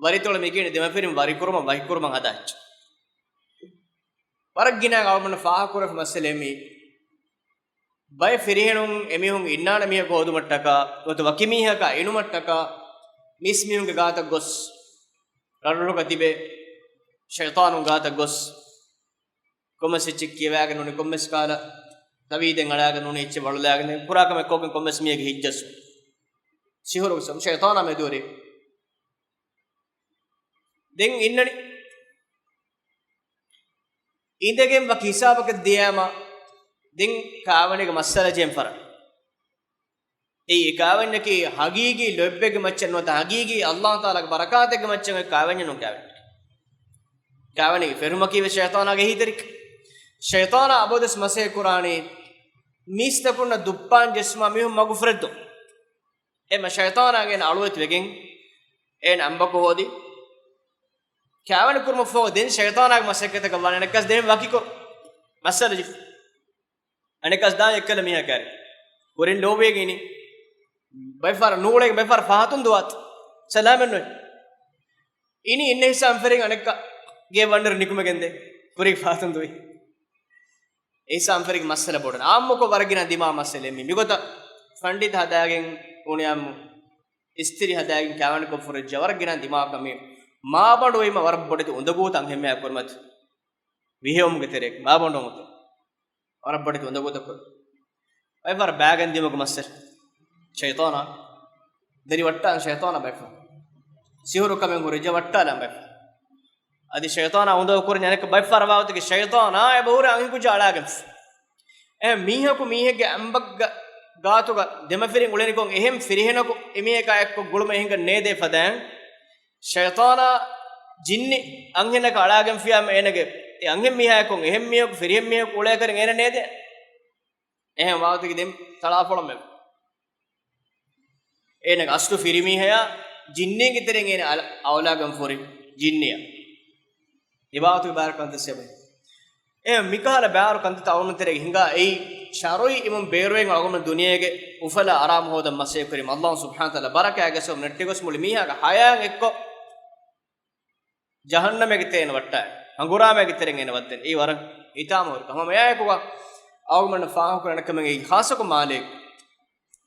ވަރިތޮޅަށް މި ކިޔަނީ ދެމަފިރިން ވަރިކުރުމަށް، ވަކިކުރުމަށް ހަދާ އެއްޗެއް. ވަރަށް ގިނަ އަޅުގަނޑު ފާހަގަކުރެފަ މައްސަލައެއް މީ. ބައެއް ފިރިހެނުން އެމީހުން އިންނާނެ މީހަކު ހޯދުމަށްޓަކާ، ނުވަތަ ވަކި މީހަކާ އިނުމަށްޓަކާ، މީސްމީހުންގެ ގާތަށް ގޮސް، ރަށްރަށުގަ ތިބޭ ޝައިޠާނުން ގާތަށް ގޮސް، ކޮންމެސް އެއްޗެއް ކިޔަވާގެން ނޫނީ، ކޮންމެސް ކަހަލަ ތަވީދެއް އަޅާގެން ނޫނީ، އެއްޗެއް ވަޅުލާގެން ކުރާ ކަމެއް ކޮށްގެން ކޮންމެސް މީހެއްގެ ހިތްޖައްސުން. ސިޙުރު ސަމް ޝައިޠާނާ މެދުވެރި. ދެން އިންނަނީ އިނދެގެން ވަކި ހިސާބަކަށް ދިޔާމަ، ދެން ކާވެނީގެ މައްސަލަ ޖެހެން ފަރަން. އެއީ އެ ކާވެންޏަކީ ހަގީގީ ލޯތްބެއްގެ މައްޗަށް ނުވަތަ ހަގީގީ އައްލާހު ތަޢާލާގެ ބަރަކާތެއްގެ މައްޗަށް އޮތް ކާވެންޏެއް ނޫން ކާވެން. ކާވެނީގެ ފެށުމަކީ ވެސް ޝައިޠާނާގެ އެހީތެރިކަން. ޝައިޠާނާ އަބަދުވެސް މަސައްކަތް ކުރާނީ މީސްތަކުންނަށް ދުއްޕާން ޖެއްސުމާ މީހުން މަގު ފުރެއްދުން. އެމަ ޝައިޠާނާ އޭނަ އަޅުވެތި ވެގެން އޭނަ އަނބަކު ހޯދި ކާވެނި ކުރުމަށްފަހު ދެން ޝައިޠާނާގެ މަސައްކަތަކަށް ވާނެ އަނެއްކާސް ދެމި ވަކިކޮށް މައްސަލަ ޖެހި. އަނެއްކާސް ދާން އެއްކަލަ މީހާ ކާރި. ކުރިން ލޯބިވެގެން އިނީ. ބައެއްފަހަރަށް ނޫޅޭގެ ބައެއްފަހަރަށް ފަހަތުން ދުވާތަ. ސަލާމެއް ނުވޭ. އިނީ އިންނަ ހިސާބުން ފެށިގެން އަނެއްކާ ގެ ވަންނަރު ނިކުމެގެންދޭ. ކުރީގެ ފަހަތުން ދުވި. އެ ހިސާބުން ފެށިގެން މައްސަލަ ބޮޑު. އާއްމުކޮށް ވަރަށް ގިނަ ދިމާ މައްސަލައެއް މީ. މިގޮތަށް ފަންޑިތަ ހަދާގެން އުނިއާމު އިސްތިރި ހަދާގެން ކާވެނިކޮށް ފުރެއްޖެ ވަރަށް ގިނަ ދިމާކަށް މީ. މާބަނޑު އޮތްމަ ވަރަށް ބޮޑެތި އުނދަގޫތައް އަންހެންމެ ކުރިމަތި. ވިހެއުމުގެ ތެރޭގަ މާބަނޑު އޮތް ވަރަށް ބޮޑެތި އުނދަގޫތައް ކުރި. ބައެއްފަހަރަށް ބައިގެންދިއުމުގެ މައްސަލަ. ޝައިޠާނާ ދެރި ވައްޓާލަން ޝައިޠާނާ ބައެއްފަހަރަށް. ސިޙުރު ކަމެއް ހުރިއްޖެ ވައްޓާލަން ބައެއްފަހަރަށް. އަދި ޝައިޠާނާ އުނދަގޫ ކުރަން އަނެއްކާ ބައެއްފަހަރަށް ވާގޮތަކީ ޝައިޠާނާ އެބަހުރި އަންހެންކުއްޖާ އަޅާގެންފި. އެހެން މީހަކު މީހެއްގެ އަނބައްގަ ގާތުގަ ދެމަފިރިން އުޅެނިކޮށް އެހެން ފިރިހެނަކު އެމީހަކާ އެއްކޮށް ގުޅުމެއް އެހިނގަން ނޭދޭ ފަދައިން ޝައިޠާނާ ޖިންނި އަންހެނަކަށް އަޅާގެންފިޔާމަ އޭނަގެ އެ އަންހެން މީހާއެއްކޮށް އެހެން މީހަކު ފިރިހެން މީހަކު އުޅޭކަށް އޭނަ ނޭދޭ. އެހެން ވާގޮތަކީ ދެން ތަޅާފޮޅަމެވެ. އޭނަގެ އަސްލު ފިރިމީހަޔާ ޖިންނީގެ ތެރެއިން އޭނަ އަލަ-، އައުލާގެން ފުރި ޖިންނިޔާ. އެބާވަތުގެ ބާރަކަންތައް ސެބައި. އެ މިކަހަލަ ބާރު ކަންތައްތައް އަޅުގަނޑު ތެރޭގަ ހިނގާ އެއީ ޝަރުޢީ އިމުން ބޭރުވެގެން އަޅުގަނޑު ދުނިޔޭގެ އުފަލާ އަރާމު ހޯދަން މަސައްކަތް ކުރީމަ އައްލާހު ސުބްޙާނަހު ވަތަޢާލާ ބަރަކާތް ގެއްސަވަމުން ނެއްޓިގޮސް މުޅި މީހާގެ ހަޔާތް އެއްކޮށް ޖަހަންނަމެއްގެ ތެރެއިން ވައްޓާ، ހަނގުރާމައެއްގެ ތެރެއިން އޭނަ ވައްދެން. އެއީ ވަރަށް ހިތާމަހުރި ކަމެއް. ހަމަ އެއާއެކުގަ އަޅުގަނޑަށް ފާހަގަކުރަން ކަމެއް އެއީ ޚާއްޞަކޮށް މާލޭގެ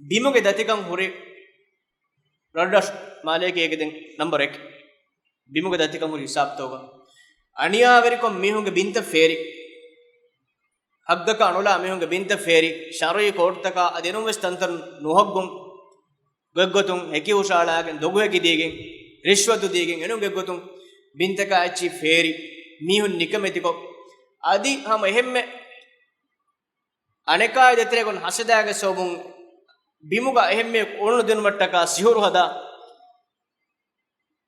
ބިމުގެ ދަތިކަން ހުރި ރަށްރަށު މާލޭގެ އޭގެ ދެން ނަމްބަރު އެކެއް. ބިމުގެ ދަތިކަން ހުރި ހިސާބުތަކުގަ އަނިޔާވެރިކޮށް މީހުންގެ ބިންތައް ފޭރި. ހައްގަކާ ނުލާ މީހުންގެ ބިންތައް ފޭރި، ޝަރުޢީ ކޯޓުތަކާ އަދި އެނޫންވެސް ތަންތަނުން ނުހައްގުން ގޮތްގޮތުން ހެކި ހުށައަޅާގެން، ދޮގު ހެކި ދީގެން، ރިޝްވަތު ދީގެން، އެނޫން ގޮތްގޮތުން ބިންތަކާ އެއްޗިހި ފޭރި، މީހުން ނިކަމެތިކޮށް، އަދި ހަމަ އެހެންމެ އަނެކާގެ ދޭތެރޭގަ ހަސަދާގެ ސަބަބުން ބިމުގަ އެހެންމެ އުޅުނުދިނުމަށްޓަކާ ސިޙުރު ހަދާ،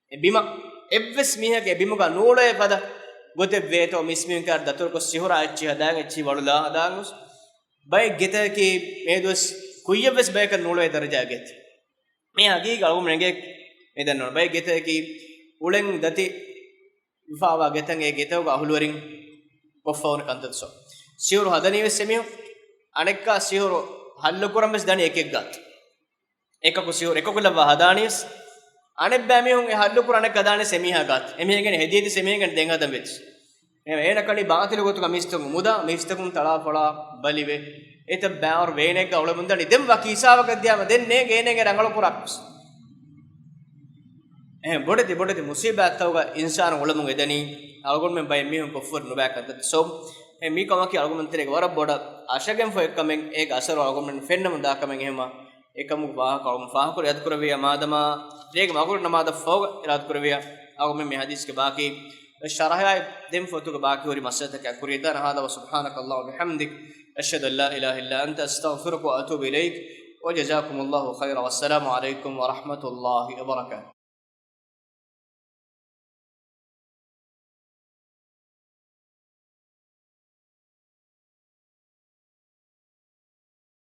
އެ ބިމަށް އެއްވެސް މީހަކު އެ ބިމުގަ ނޫޅޭ ފަދަ ގޮތެއް ވޭތޯ، މީސްމީހުން ކާރި ދަތުރުކޮށް ސިޙުރާ އެއްޗިހި ހަދާގެން އެއްޗިހި ވަޅުލާ ހަދާން ގޮސް. ބައެއް ގެތަކަކީ މިއަދުވެސް ކުއްޔަށްވެސް ބަޔަކަށް ނޫޅޭ ދަރަޖާ ގެތި. މި ހަގީގަތް އަޅުގަނޑު އެނގޭ މި ދަންނަވަން. ބައެއް ގެތަކަކީ އުޅެން ދަތި ވެފަވާ ގެތައް، އެ ގެތަކުގަ އަހުލުވެރިން ކޮށްފަ ހުރި ކަންތައްތައް. ސިޙުރު ހަދަނީވެސް އެމީހުން. އަނެއްކާ ސިޙުރު ހައްލުކުރަންވެސް ދަނީ އެކެއް ގާތު. އެކަކު ސިޙުރު އެކަކު ލައްވާ ހަދާނީސް، އަނެއްބައި މީހުން އެ ހައްލުކުރާ އަނެއްކާ ދާނީސް އެމީހާ ގާތު. އެމީހެއްގެން ހެދިޔަތި އެމީހެއްގެން ދެން ހަދަން ވެއްޖެ. އެ-، އޭނަ ކަނޑި ބާޠިލު ގޮތުގަ މީސްތަކުން މުދާ މީސްތަކުން ތަޅާފޮޅާ ބަލިވެ، އެތައް ބައިވަރު ވޭނެއްގަ އުޅެމުންދަނީ. ދެން ވަކި ހިސާބަކަށް ދިޔާމަ ދެން ނޭނގެ އޭނަގެ ރަނގަޅު ކުރާކަސް. އެހެން ބޮޑެތި ބޮޑެތި މުސީބާތްތަކުގަ އިންސާނު އުޅެމުން އެދަނީ، އަޅުގަނޑުމެން ބައެއް މީހުން ކޮށްފަ ނުބައި ކަންތައް. ސޯ، އެ މީ ކަމަކީ އަޅުގަނޑުމެން ތެރޭގެ ވަރަށް ބޮޑަށް އަށަގެންފަ އެއްކަމެއް، އޭގެ އަސަރު އަޅުގަނޑުމެން ފެންނަމުން ދާ ކަމެއް. އެހެންމަ އެކަމުގެ ވާހަކަ އަޅުގަނޑު ފާހަގަކުރި އިރާދަކުރެއްވިޔާ، މާދަމާ ތެރޭގެ މަގުރި ނަމާދަށް ފަހުގަ އިރާދަކުރެއްވިޔާ، އަޅުގަނޑުމެން މި ޙަދީޘްގެ ބާކީ ޝަރަޙައާއި ދެން ފޮތުގެ ބާކީ ހުރި މައްސަލަތަކަށް ކުރިޔަށް ދާނަން. هذا وسبحانك اللهم وبحمدك، أشهد أن لا إله إلا أنت، أستغفرك وأتوب إليك، وجزاكم الله خيرا، والسلام عليكم ورحمة الله وبركاته.